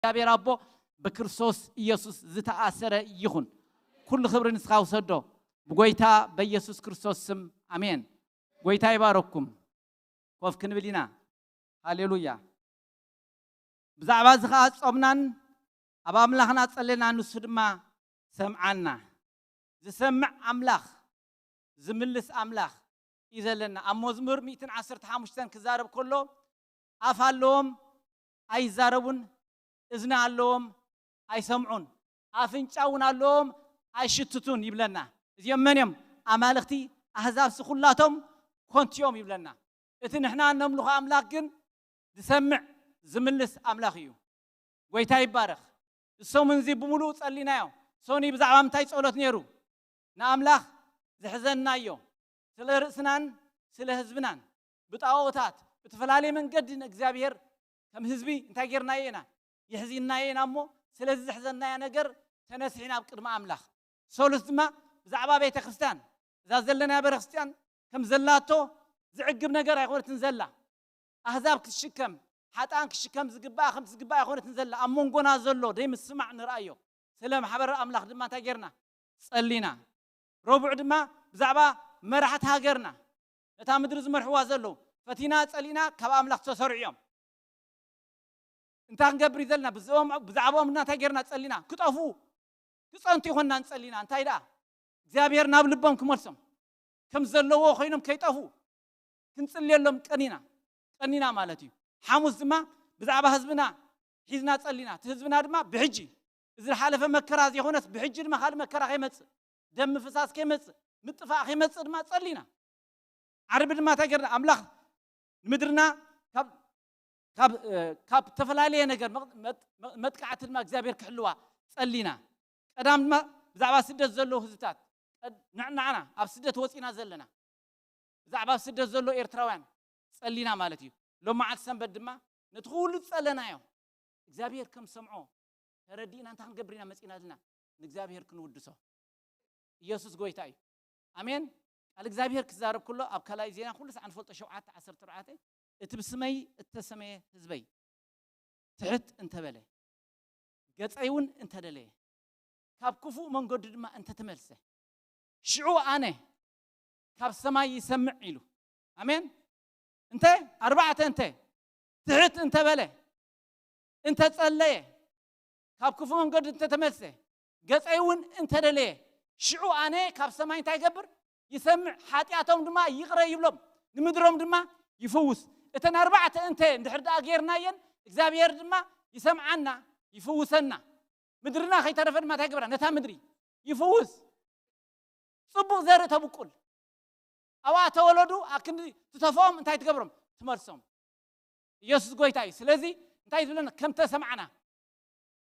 እግዚኣብሔር ኣቦ ብክርስቶስ ኢየሱስ ዝተኣሰረ ይኹን። ኩሉ ክብሪ ንስኻ ውሰዶ። ብጎይታ በኢየሱስ ክርስቶስ ስም ኣሜን። ጎይታ ይባረኩም። ኮፍ ክንብል ኢና። ሃሌሉያ። ብዛዕባ እዚ ኸዓ ጾምናን ኣብ ኣምላኽና ጸለና፣ ንሱ ድማ ሰምዓና። ዝሰምዕ ኣምላኽ፣ ዝምልስ ኣምላኽ እዩ ዘለና። ኣብ መዝሙር ሚእትን ዓሰርተ ሓሙሽተን ክዛረብ ከሎ፣ ኣፍ ኣለዎም ኣይዛረቡን፣ እዝኒ ኣለዎም ኣይሰምዑን፣ ኣፍንጫ እውን ኣለዎም ኣይሽትቱን ይብለና። እዚኦም መን እዮም? ኣማልኽቲ ኣህዛብሲ ኩላቶም ኮንቱ እዮም ይብለና። እቲ ንሕና እነምልኾ ኣምላኽ ግን ዝሰምዕ ዝምልስ ኣምላኽ እዩ። ጎይታ ይባረኽ። እዚ ሰሙን እዚ ብምሉኡ ጸሊናዮ። ሶኒ ብዛዕባ ምንታይ ጸሎት ነይሩ? ንኣምላኽ ዘሕዘንናዮ፣ ስለ ርእስናን ስለ ህዝብናን ብጣኦታት ብተፈላለየ መንገዲ ንእግዚኣብሔር ከም ህዝቢ እንታይ ጌርናዮ ኢና? የሕዚንናዮ ኢና እሞ፣ ስለዚ ዘሕዘንናዮ ነገር ተነሲሕና ኣብ ቅድሚ ኣምላኽ። ሰሉስ ድማ ብዛዕባ ቤተ ክርስቲያን፣ እዛ ዘለናያ ቤተ ክርስቲያን ከም ዘላቶ ዝዕግብ ነገር ኣይኮነትን ዘላ። ኣህዛብ ክትሽከም፣ ሓጥኣን ክሽከም ዝግባኣ ከም ዝግባእ ኣይኮነትን ዘላ። ኣብ መንጎና ዘሎ ደይ ምስማዕ ንርኣዮ። ስለ ማሕበር ኣምላኽ ድማ እንታይ ጌርና? ጸሊና። ረቡዕ ድማ ብዛዕባ መራሕቲ ሃገርና፣ ነታ ምድሪ ዝመርሕዋ ዘለዉ ፈቲና ጸሊና ካብ ኣምላኽ ተሰርዑ እዮም። እንታይ ክንገብር እዩ ዘለና? ብዛዕባኦም፣ ብዛዕባኦም እና እንታይ ጌርና ጸሊና? ክጠፉ፣ ክጸንቱ ይኾንና ንጸሊና። እንታይ ደኣ? እግዚኣብሔር ናብ ልቦም ክመልሶም፣ ከም ዘለዎ ኮይኖም ከይጠፉ ክንጽልየሎም ቀኒና፣ ቀኒና ማለት እዩ። ሓሙስ ድማ ብዛዕባ ህዝብና ሒዝና ጸሊና። እቲ ህዝብና ድማ ብሕጂ፣ እዚ ዝሓለፈ መከራ ዘይኮነስ ብሕጂ ድማ ካልእ መከራ ከይመጽእ፣ ደም ምፍሳስ ከይመጽእ፣ ምጥፋእ ከይመጽእ ድማ ጸሊና። ዓርቢ ድማ እንታይ ጌርና? ኣምላኽ ንምድርና ካብ፣ ካብ፣ እ፣ ካብ ዝተፈላለየ ነገር መቕ-፣ መጥ-፣ መጥ-፣ መጥቃዕቲ ድማ እግዚኣብሔር ክሕልዋ ጸሊና። ቀዳም ድማ ብዛዕባ ስደት ዘለዉ ህዝብታት፣ ቀድ-፣ ንዕ-፣ ንዓና ኣብ ስደት ወጺና ዘለና፣ ብዛዕባ ኣብ ስደት ዘሎ ኤርትራውያን ጸሊና ማለት እዩ። ሎም መዓልቲ ሰንበት ድማ ነቲ ኩሉ ዝጸለናዮ እግዚኣብሔር ከም ሰምዖ ተረዲእና እንታይ ክንገብር ኢና መጺና ኣለና? ንእግዚኣብሔር ክንውድሶ። ኢየሱስ ጎይታ እዩ። ኣሜን። ቃል እግዚኣብሔር ክዛረብ ከሎ ኣብ ካልኣይ ዜና ኩሉ ሰዓት ንፈልጦ ሸውዓተ ዓሰርተ ኣርባዕተ፣ "እቲ ብስመይ እተሰመየ ህዝበይ ትሕት እንተበለ፣ ገጸይ እውን እንተደለየ፣ ካብ ክፉእ መንገዱ ድማ እንተተመልሰ፣ ሽዑ ኣነ ካብ ሰማይ ይሰምዕ" ኢሉ። ኣሜን። እንተ ኣርባዕተ እንተ ትሕት እንተበለ፣ እንተጸለየ፣ ካብ ክፉእ መንገዱ እንተተመልሰ፣ ገጸይ እውን እንተደለየ፣ ሽዑ ኣነ ካብ ሰማይ እንታይ ይገብር? ይሰምዕ፣ ሓጢኣቶም ድማ ይቕረ ይብሎም፣ ንምድሮም ድማ ይፍውስ። እተን ኣርባዕተ እንተ እንድሕር ደኣ ጌርናየን፣ እግዚኣብሔር ድማ ይሰምዓና፣ ይፍውሰና። ምድርና ከይተረፈ ድማ እንታይ ይገብራ? ነታ ምድሪ ይፍውስ። ጽቡቕ ዘርኢ ተብቁል። ኣብኣ ተወለዱ፣ ኣክንዲ ትተፍኦም፣ እንታይ ትገብሮም? ትመልሶም። ኢየሱስ ጎይታ እዩ። ስለዚ እንታይ ዝብለና? ከም ተሰምዓና።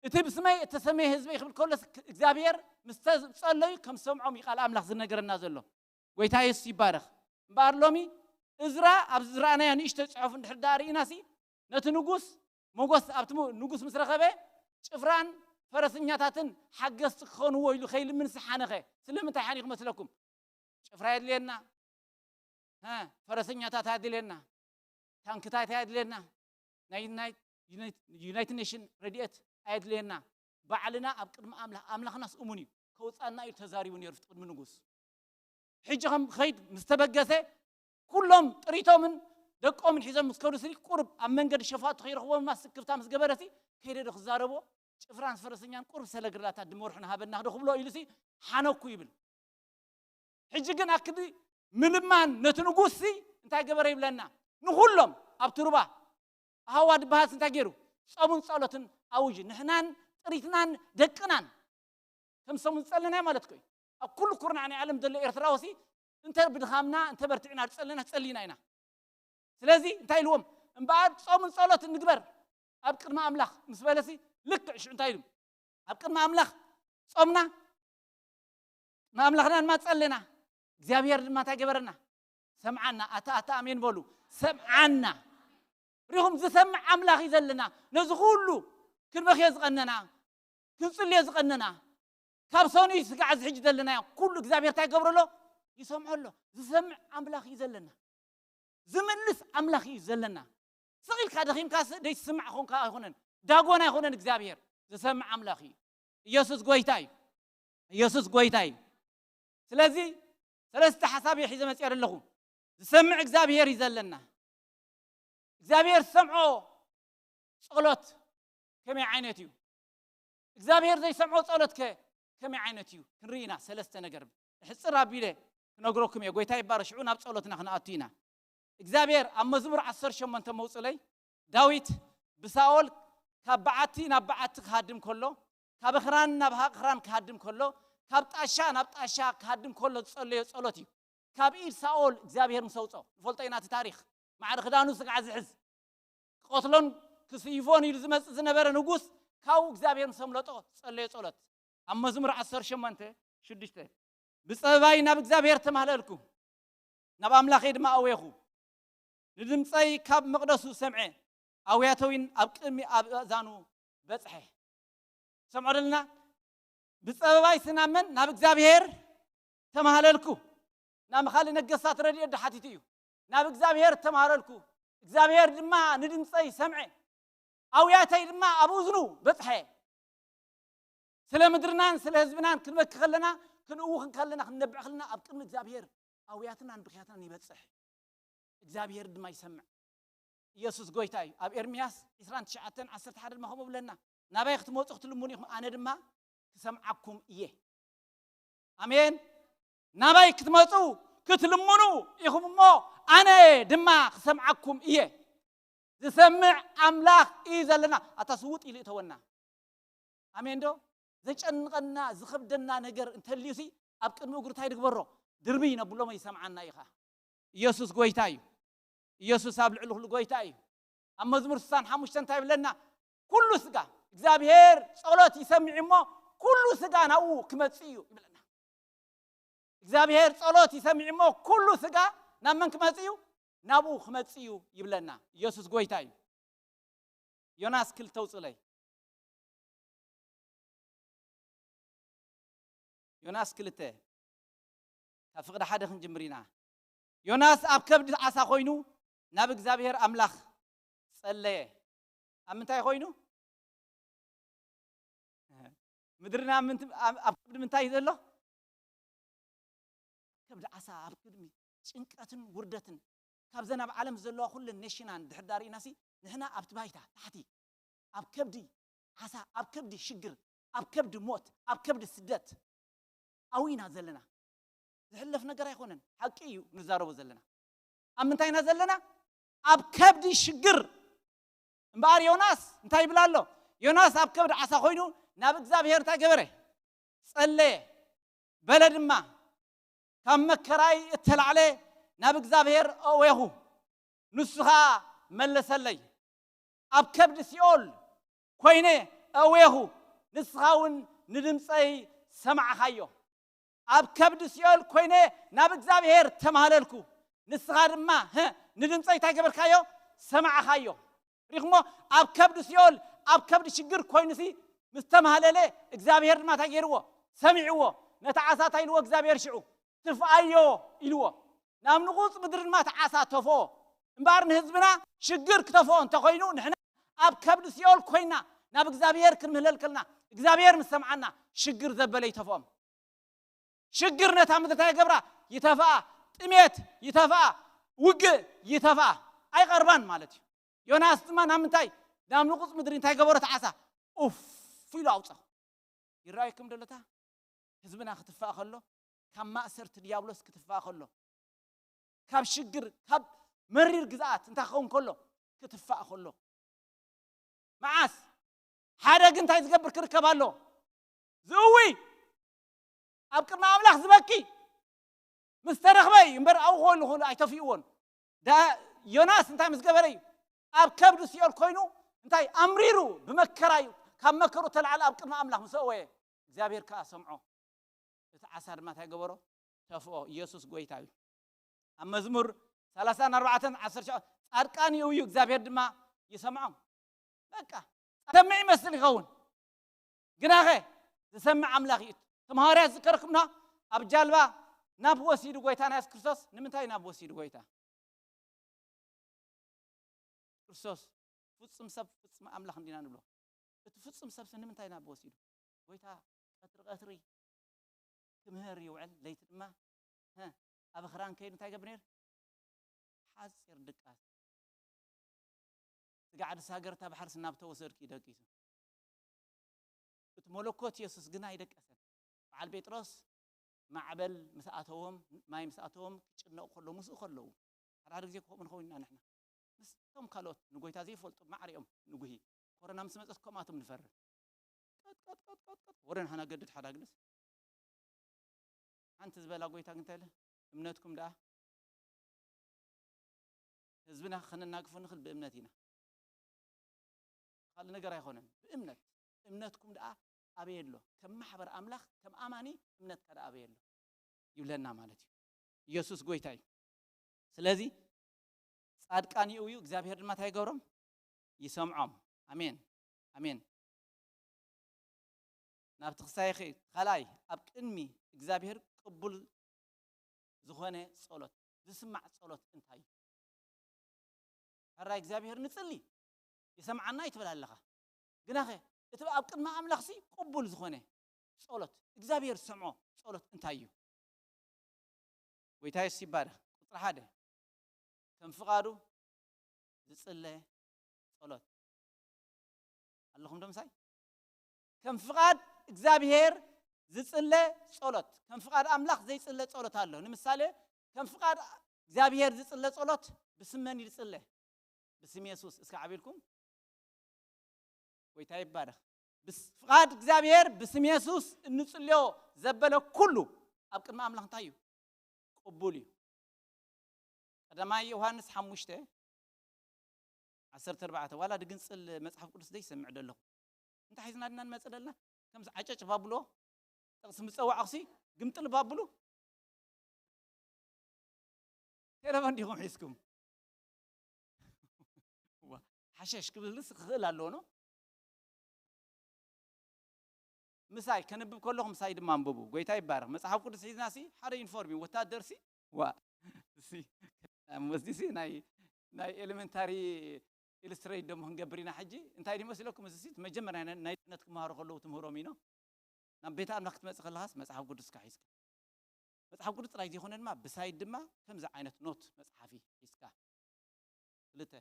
"እቲ ብስመይ እተሰመየ ህዝበይ" ክብል ከሎስ እግዚኣብሔር ምስ ተጸለዩ ከም ሰምዖም እዩ ቃል ኣምላኽ ዝነገረና ዘሎ። ጎይታ የሱስ ይባረኽ። እምበኣር ሎሚ እዝራ ኣብዚ ዝረኣናዮ ንእሽቶ ጽሑፍ እንድሕር ደኣ ርኢናሲ፣ ነቲ ንጉስ ሞጎስ ኣብቲ ሞ-፣ ንጉስ ምስ ረኸበ፣ ጭፍራን ፈረሰኛታትን ሓገዝቲ ክኾንዎ ኢሉ ከይልምንሲ ሓነኸ። ስለምንታይ ሓኒኹ መስለኩም? ጭፍራ የድልየና፣ ሀ፣ ፈረሰኛታት ኣየድልየና፣ ታንክታት ኣየድልየና፣ ናይ፣ ናይ ዩናይት-፣ ዩናይትድ ኔሽን ረድኤት ኣየድልየና። ባዕልና ኣብ ቅድሚ ኣምላኽ፣ ኣምላኽናስ እሙን እዩ፣ ከውጻና እዩ ተዛሪቡ ነይሩ እቲ ቅድሚ ንጉስ። ሕጂ ከም ኸይድ ምስ ተበገሰ፣ ኩሎም ጥሪቶምን ደቆምን ሒዞም ምስ ከዱ ስኒ፣ ቁሩብ ኣብ መንገዲ ሸፋቱ ከይረኽቦም ድማ ስክፍታ ምስ ገበረ ሲ፣ ከይደ ዶ ክዛረቦ? ጭፍራን ፈረሰኛን ቁሩብ ሰለግርላታት ድመርሑን ሃበና ዶ ክብሎ ኢሉ ሲ፣ ሓነኩ ይብል። ሕጂ ግን ኣክዲ ምልማን ነቲ ንጉስ ሲ እንታይ ገበረ ይብለና? ንኹሎም ኣብቲ ሩባ ኣሃዋ ድበሃል እንታይ ገይሩ? ጾምን ጸሎትን ኣውጅ። ንሕናን ጥሪትናን ደቅናን ከም ሰሙን ዝጸለናዮ ማለት እኮ እዩ። ኣብ ኩሉ ኩርናዕ ናይ ዓለም ዘሎ ኤርትራዊ ሲ እንተ ብድኻምና፣ እንተ በርቲዕና ዝጸለና ጸሊና ኢና። ስለዚ እንታይ ኢልዎም? እምበኣር ጾምን ጸሎትን ንግበር ኣብ ቅድሚ ኣምላኽ ምስ በለሲ፣ ልክዕ ሽዑ እንታይ ኢሉ? ኣብ ቅድሚ ኣምላኽ ጾምና፣ ንኣምላኽና ድማ ጸለና። እግዚኣብሔር ድማ እንታይ ገበረና? ሰምዓና። ኣታ፣ ኣታ ኣሜን በሉ። ሰምዓና። ሪኹም፣ ዝሰምዕ ኣምላኽ እዩ ዘለና። ነዚ ኩሉ ክንበኽዮ ዝቐነና፣ ክንጽልዮ ዝቐነና፣ ካብ ሰኑይ ስጋዕ እዚ ሕጂ ዘለናዮ ኩሉ እግዚኣብሔር እንታይ ይገብሮ ኣሎ? ይሰምዖ ኣሎ። ዝሰምዕ ኣምላኽ እዩ ዘለና። ዝምልስ ኣምላኽ እዩ ዘለና። ስቕ ኢልካ ደኺምካ ስ-፣ ደይትስማዕ ኾንካ ኣይኮነን። ዳጎን ኣይኮነን እግዚኣብሔር። ዝሰምዕ ኣምላኽ እዩ። ኢየሱስ ጎይታ እዩ። ኢየሱስ ጎይታ እዩ። ስለዚ ሰለስተ ሓሳብ እየ ሒዘ መፅእ ዘለኹ። ዝሰምዕ እግዚኣብሔር እዩ ዘለና። እግዚኣብሔር ዝሰምዖ ጸሎት ከመይ ዓይነት እዩ? እግዚኣብሔር ዘይሰምዖ ጸሎት ከ ከመይ ዓይነት እዩ? ክንርኢ ኢና። ሰለስተ ነገር ሕጽር ኣቢለ ክነግረኩም እየ። ጎይታ ይባረ ሽዑ ናብ ጸሎትና ክንኣቱ ኢና። እግዚኣብሔር ኣብ መዝሙር ዓሰርተ ሸሞንተ መውጽለይ ዳዊት ብሳኦል ካብ በዓቲ ናብ በዓቲ ክሃድም ከሎ፣ ካብ ኣኽራን ናብ ኣኽራን ክሃድም ከሎ፣ ካብ ጣሻ ናብ ጣሻ ክሃድም ከሎ ዝጸለዮ ጸሎት እዩ። ካብ ኢድ ሳኦል እግዚኣብሔር ምስ ኣውፅኦ ንፈልጦ ኢና። እቲ ታሪኽ ማዕረ ክዳኑ ስጋዕ ዝሕዝ ክቐትሎን ክስይፎን ኢሉ ዝመፅእ ዝነበረ ንጉስ ካብኡ እግዚኣብሔር ምስ ኣምለጦ ዝጸለዮ ጸሎት ኣብ መዝሙር ዓሰርተ ሸሞንተ ሽዱሽተ። ብጸበባይ ናብ እግዚኣብሔር ተማህለልኩ፣ ናብ ኣምላኸይ ድማ ኣወኹ። ንድምፀይ ካብ መቕደሱ ሰምዐ፣ ኣውያተዊን ኣብ ቅድሚ ኣብ ኣእዛኑ በጽሐ። ሰምዖ ደልና። ብጸበባይ ስናመን ናብ እግዚኣብሔር ተማህለልኩ። ናብ ካልእ ነገስታት ረድኤት ድሓቲቱ እዩ። ናብ እግዚኣብሔር ተማህለልኩ፣ እግዚኣብሔር ድማ ንድምፀይ ሰምዐ፣ ኣውያተይ ድማ ኣብ እዝኑ በጽሐ። ስለ ምድርናን ስለ ህዝብናን ክንበኪ ከለና፣ ክንእውኽ ከለና፣ ክንነብዕ ከለና ኣብ ቅድሚ እግዚኣብሔር ኣውያትናን ብኽያትናን ይበጽሕ። እግዚኣብሔር ድማ ይሰምዕ። ኢየሱስ ጎይታ እዩ። ኣብ ኤርምያስ ዕስራን ትሽዓተን ዓሰርተ ሓደ ድማ ከምኡ ብለና፣ ናባይ ክትመጹ ክትልምኑ ኢኹም፣ ኣነ ድማ ክሰምዓኩም እየ። ኣሜን። ናባይ ክትመጹ ክትልምኑ ኢኹም እሞ ኣነ ድማ ክሰምዓኩም እየ። ዝሰምዕ ኣምላኽ እዩ ዘለና። ኣታ ስውጥ ኢሉ እተወና። ኣሜን ዶ? ዘጨንቐና ዝኸብደና ነገር እንተልዩሲ ኣብ ቅድሚ እግሩ እንታይ ድግበሮ? ድርብይ ነብሎ፣ ይሰምዓና ኢኻ። ኢየሱስ ጎይታ እዩ። ኢየሱስ ኣብ ልዕሊ ኩሉ ጎይታ እዩ። ኣብ መዝሙር ስሳን ሓሙሽተ እንታይ ይብለና? ኩሉ ስጋ እግዚኣብሔር ጸሎት ይሰምዕ እሞ ኩሉ ስጋ ናብኡ ክመጽእ እዩ ይብለና። እግዚኣብሔር ጸሎት ይሰምዕ እሞ ኩሉ ስጋ ናብ መን ክመጽእ እዩ? ናብኡ ክመጽእ እዩ ይብለና። ኢየሱስ ጎይታ እዩ። ዮናስ ክልተ ውጽለይ። ዮናስ ክልተ ካብ ፍቕዲ ሓደ ክንጅምር ኢና። ዮናስ ኣብ ከብዲ ዓሳ ኮይኑ ናብ እግዚኣብሔር ኣምላኽ ጸለየ። ኣብ ምንታይ ኮይኑ? ምድርና ምንት-፣ ኣብ ኣብ ከብዲ ምንታይ እዩ ዘሎ? ከብዲ ዓሳ፣ ኣብ ከብዲ ጭንቀትን ውርደትን። ካብዘን ኣብ ዓለም ዘለዋ ኩለን ኔሽናን ድሕር ዳር ኢናሲ ንሕና ኣብቲ ባይታ ታሕቲ ኣብ ከብዲ ዓሳ፣ ኣብ ከብዲ ሽግር፣ ኣብ ከብዲ ሞት፣ ኣብ ከብዲ ስደት ኣው ኢና ዘለና። ዝሕለፍ ነገር ኣይኮነን። ሓቂ እዩ ንዛረቦ ዘለና። ኣብ ምንታይ ኢና ዘለና? ኣብ ከብዲ ሽግር። እምበኣር ዮናስ እንታይ ይብል ኣሎ? ዮናስ ኣብ ከብዲ ዓሳ ኮይኑ ናብ እግዚኣብሔር እንታይ ገበረ? ጸለየ። በለ ድማ፣ ካብ መከራይ እተላዕለ ናብ እግዚኣብሔር ኣእወኹ፣ ንሱ ኸኣ መለሰለይ። ኣብ ከብዲ ሲኦል ኮይነ ኣእወኹ፣ ንስኻ እውን ንድምፀይ ሰማዕኻዮ። ኣብ ከብዲ ሲኦል ኮይነ ናብ እግዚኣብሔር ተማህለልኩ፣ ንስኻ ድማ፣ ህ፣ ንድምፀይ እንታይ ገበርካዮ? ሰማዕኻዮ። ሪኹሞ? ኣብ ከብዲ ሲኦል፣ ኣብ ከብዲ ሽግር ኮይኑሲ ምስ ተማህለለ፣ እግዚኣብሔር ድማ እንታይ ገይርዎ? ሰሚዕዎ። ነቲ ዓሳ እንታይ ኢልዎ እግዚኣብሔር ሽዑ? ትፍኣዮ ኢልዎ። ናብ ንቑጽ ምድሪ ድማ እቲ ዓሳ ተፍኦ። እምበኣር ንህዝብና ሽግር ክተፍኦ እንተኾይኑ፣ ንሕና ኣብ ከብዲ ሲኦል ኮይና ናብ እግዚኣብሔር ክንምህለል ከለና፣ እግዚኣብሔር ምስ ሰምዓና፣ ሽግር ዘበለ ይተፍኦም። ሽግር ነታ ምድሪ እንታይ ይገብራ? ይተፍኣ። ጥሜት ይተፍኣ። ውግእ ይተፍኣ። ኣይቐርባን ማለት እዩ። ዮናስ ድማ ናብ ምንታይ? ናብ ንቑጽ ምድሪ እንታይ ገበሮ? እቲ ዓሳ ኡፍ ኢሉ ኣውፀኦ። ይረኣየኩም ደለታ? ህዝብና ክትፋእ ከሎ፣ ካብ ማእሰርቲ ዲያብሎስ ክትፋእ ከሎ፣ ካብ ሽግር፣ ካብ መሪር ግዝኣት እንታይ ክኸውን ከሎ? ክትፋእ ከሎ። መዓስ? ሓደ ግን እንታይ ዝገብር ክርከብ ኣሎ? ዝእዊ። ኣብ ቅድሚ ኣምላኽ ዝበኪ። ምስ ተረኽበ እዩ እምበር፣ ኣብኡ ክኾን ይኽእሉ ኣይተፍእዎን። ዳ-፣ ዮናስ እንታይ ምስ ገበረ እዩ? ኣብ ከብዲ ሲኦል ኮይኑ እንታይ ኣምሪሩ ብመከራ እዩ። ካብ መከሩ ተላዕለ ኣብ ቅድሚ ኣምላኽ ምስ ኣወየ፣ እግዚኣብሔር ከኣ ሰምዖ። እቲ ዓሳ ድማ እንታይ ገበሮ? ተፍኦ። ኢየሱስ ጎይታ እዩ። ኣብ መዝሙር ሰላሳን ኣርባዕተን ዓሰርተ ሸውዓተ፣ ጻድቃን ይእውዩ፣ እግዚኣብሔር ድማ ይሰምዖም። በቃ፣ ሰምዕ ይመስል ይኸውን፣ ግናኸ ዝሰምዕ ኣምላኽ እዩ። እቶም ሃዋርያት ዝከረኩምና ኣብ ጃልባ ናብ ወሲዱ ጎይታና የሱስ ክርስቶስ። ንምንታይ ናብ ወሲዱ ጎይታ? ክርስቶስ ፍጹም ሰብ ፍጹም ኣምላኽ እንዲና ንብሎ። እቲ ፍጹም ሰብሲ ንምንታይ ናብ ወሲዱ? ጎይታ ቀትሪ ቀትሪ ክምህር ይውዕል፣ ለይቲ ድማ፣ ሀ፣ ኣብ ኽራን ከይዱ እንታይ ይገብር ነይሩ? ሓጺር ድቃስ። ስጋዕ ድስ ሃገር እታ ባሕርስ ናብ ተወሰድኪ ደቂሱ። እቲ መለኮት የሱስ ግና ኣይደቀሰን። በዓል ጴጥሮስ ማዕበል ምስ ኣተዎም፣ ማይ ምስ ኣተዎም ክጭነቑ ከለዉ፣ ምስኡ ከለዉ፣ ሓደ ሓደ ግዜ ከምኡ ንኸውን ኢና ንሕና። ምስቶም ካልኦት ንጎይታ ዘይፈልጡ ማዕሪኦም ንጉሂ። ኮሮና ምስ መጸት ከምኣቶም ንፈርህ። ቀጥ ቀጥ ቀጥ ቀጥ ቀጥ ወደ ንሓና ገድድ ሓዳ ግልስ ሓንቲ ዝበላ ጎይታ ግን እንታይ ኢለ? እምነትኩም ደኣ ህዝብና ከነናግፎ ንኽእል ብእምነት ኢና። ካልእ ነገር ኣይኮነን። ብእምነት፣ እምነትኩም ደኣ ኣበይ ኣሎ? ከም ማሕበር ኣምላኽ፣ ከም ኣማኒ እምነትካ ደኣ ኣበይ ኣሎ? ይብለና ማለት እዩ። ኢየሱስ ጎይታ እዩ። ስለዚ ጻድቃን ይእውዩ፣ እግዚኣብሔር ድማ እንታይ ይገብሮም? ይሰምዖም። ኣሜን፣ ኣሜን። ናብቲ ክሳይ ኸ-፣ ካልኣይ ኣብ ቅድሚ እግዚኣብሔር ቅቡል ዝኾነ ጸሎት፣ ዝስማዕ ጸሎት እንታይ እዩ? ሕራይ እግዚኣብሔር ንጽሊ ይሰምዓና እዩ ትብል ኣለኻ። ግናኸ እቲ ኣብ ቅድሚ ኣምላኽሲ ቅቡል ዝኾነ ጸሎት፣ እግዚኣብሔር ዝሰምዖ ጸሎት እንታይ እዩ? ጎይታ የሱስ ይባረኽ። ቁጽሪ ሓደ፣ ከም ፍቓዱ ዝጽለ ጸሎት። ኣለኹም ዶ ምሳይ? ከም ፍቓድ እግዚኣብሔር ዝጽለ ጸሎት፣ ከም ፍቓድ ኣምላኽ ዘይጽለ ጸሎት ኣሎ። ንምሳሌ፣ ከም ፍቓድ እግዚኣብሔር ዝጽለ ጸሎት ብስም መን እዩ ዝጽለ? ብስም የሱስ። እስከ ዓቢልኩም። ጎይታ ይባረኽ። ብስ-፣ ፍቓድ እግዚኣብሔር ብስም የሱስ እንጽልዮ ዘበለ ኩሉ ኣብ ቅድሚ ኣምላኽ እንታይ እዩ? ቅቡል እዩ። ቀዳማይ ዮሃንስ ሓሙሽተ ዓሰርተ ኣርባዕተ፣ ዋላ ድግንጽል መጽሓፍ ቅዱስ ዘይሰምዕ ደለኹ። እንታይ ሒዝና ድና ንመጽእ ደለና? ከምዚ ዓጨጭ ባብሎ፣ ጥቕሲ ምጸዋዕኹሲ፣ ግምጥል ባብሉ። ቴሌፎን ዲኹም ሒዝኩም? ዋ፣ ሓሸሽ ክብልስ ክኽእል ኣለዎ፣ ኖ? ምሳይ ከንብብ ከለኹ ምሳይ ድማ ኣንብቡ። ጎይታ ይባረኽ። መጽሓፍ ቅዱስ ሒዝና ሲ ሓደ ዩኒፎርም እዩ። ወታደር ሲ፣ ዋ፣ ሲ፣ ወስዲ ሲ ናይ፣ ናይ ኤሌመንታሪ ኢሉስትሬት ደሞ ክንገብር ኢና ሕጂ። እንታይ ድዩ መሲለኩም? እዚ ሲ መጀመርያ ናይ፣ ናይ ድነት ክመሃሩ ከለዉ ትምህሮም እዩ፣ ኖ? ናብ ቤተ ኣምላኽ ክትመጽእ ከለኻስ መጽሓፍ ቅዱስካ ሒዝካ። መጽሓፍ ቅዱስ ጥራይ ዘይኮነ ድማ ብሳይድ ድማ ከምዚ ዓይነት ኖት መጽሓፊ ሒዝካ። ክልተ፣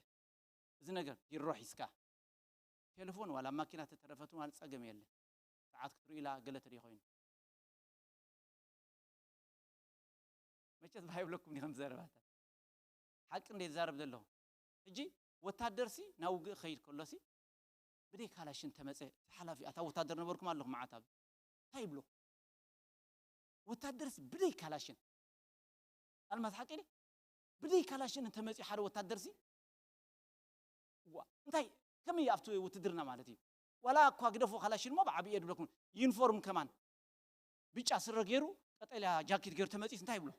እዚ ነገር ቢሮ ሒዝካ። ቴሌፎን ዋላ ኣብ ማኪና ተተረፈት ዋላ ጸገም የለን። ሰዓት ክትርእዩላ ገለ ተደይ ኮይኑ። መቸስ ባህ ይብለኩም ዲኹም ዘረባታት። ሓቂ እንደ ዝዛረብ ዘለኹ። ሕጂ ወታደርሲ ናብ ውግእ ክኸይድ ከሎሲ ብደይ ካላሽን ተመጸ፣ እቲ ሓላፊ፣ ኣታ ወታደር ነበርኩም ኣለኹም መዓት ኣብ። እንታይ ይብሎ? ወታደርሲ ብደይ ካላሽን። ኣልማዝ ሓቂ ድዩ? ብደይ ካላሽን እንተመጺኡ ሓደ ወታደርሲ፣ ዋ፣ እንታይ፣ ከመይ ኣብቲ ውትድርና ማለት እዩ? ዋላ እኳ ግደፎ ካላሽን እሞ ብዓብዪ እየ ድብለኩም። ዩኒፎርም ከማን ብጫ ስረ ገይሩ ቀጠልያ ጃኬት ገይሩ ተመጺኡስ እንታይ ይብሎ?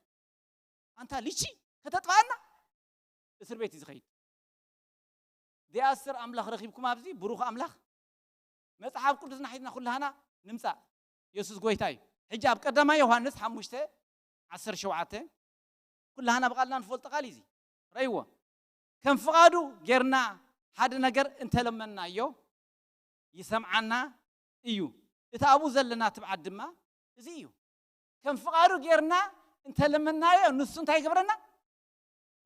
ኣንታ ልቺ ከተጥፋኣና? እስር ቤት እዩ ዝኸይድ። ዲኣስር ኣምላኽ ረኺብኩም ኣብዚ ብሩኽ ኣምላኽ። መጽሓፍ ቅዱስና ሒዝና ኩላህና ንምጻእ። የሱስ ጎይታ እዩ። ሕጂ ኣብ ቀዳማይ ዮሃንስ ሓሙሽተ ዓሰርተ ሸውዓተ ኩላህና ብቓልና ንፈልጦ ቃል እዩ እዚ። ረእይዎ። ከም ፍቓዱ ጌርና ሓደ ነገር እንተለመናዮ ይሰምዓና እዩ። እቲ ኣብኡ ዘለና ትብዓት ድማ እዚ እዩ። ከም ፍቓዱ ጌርና እንተለመናዮ ንሱ እንታይ ይገብረና?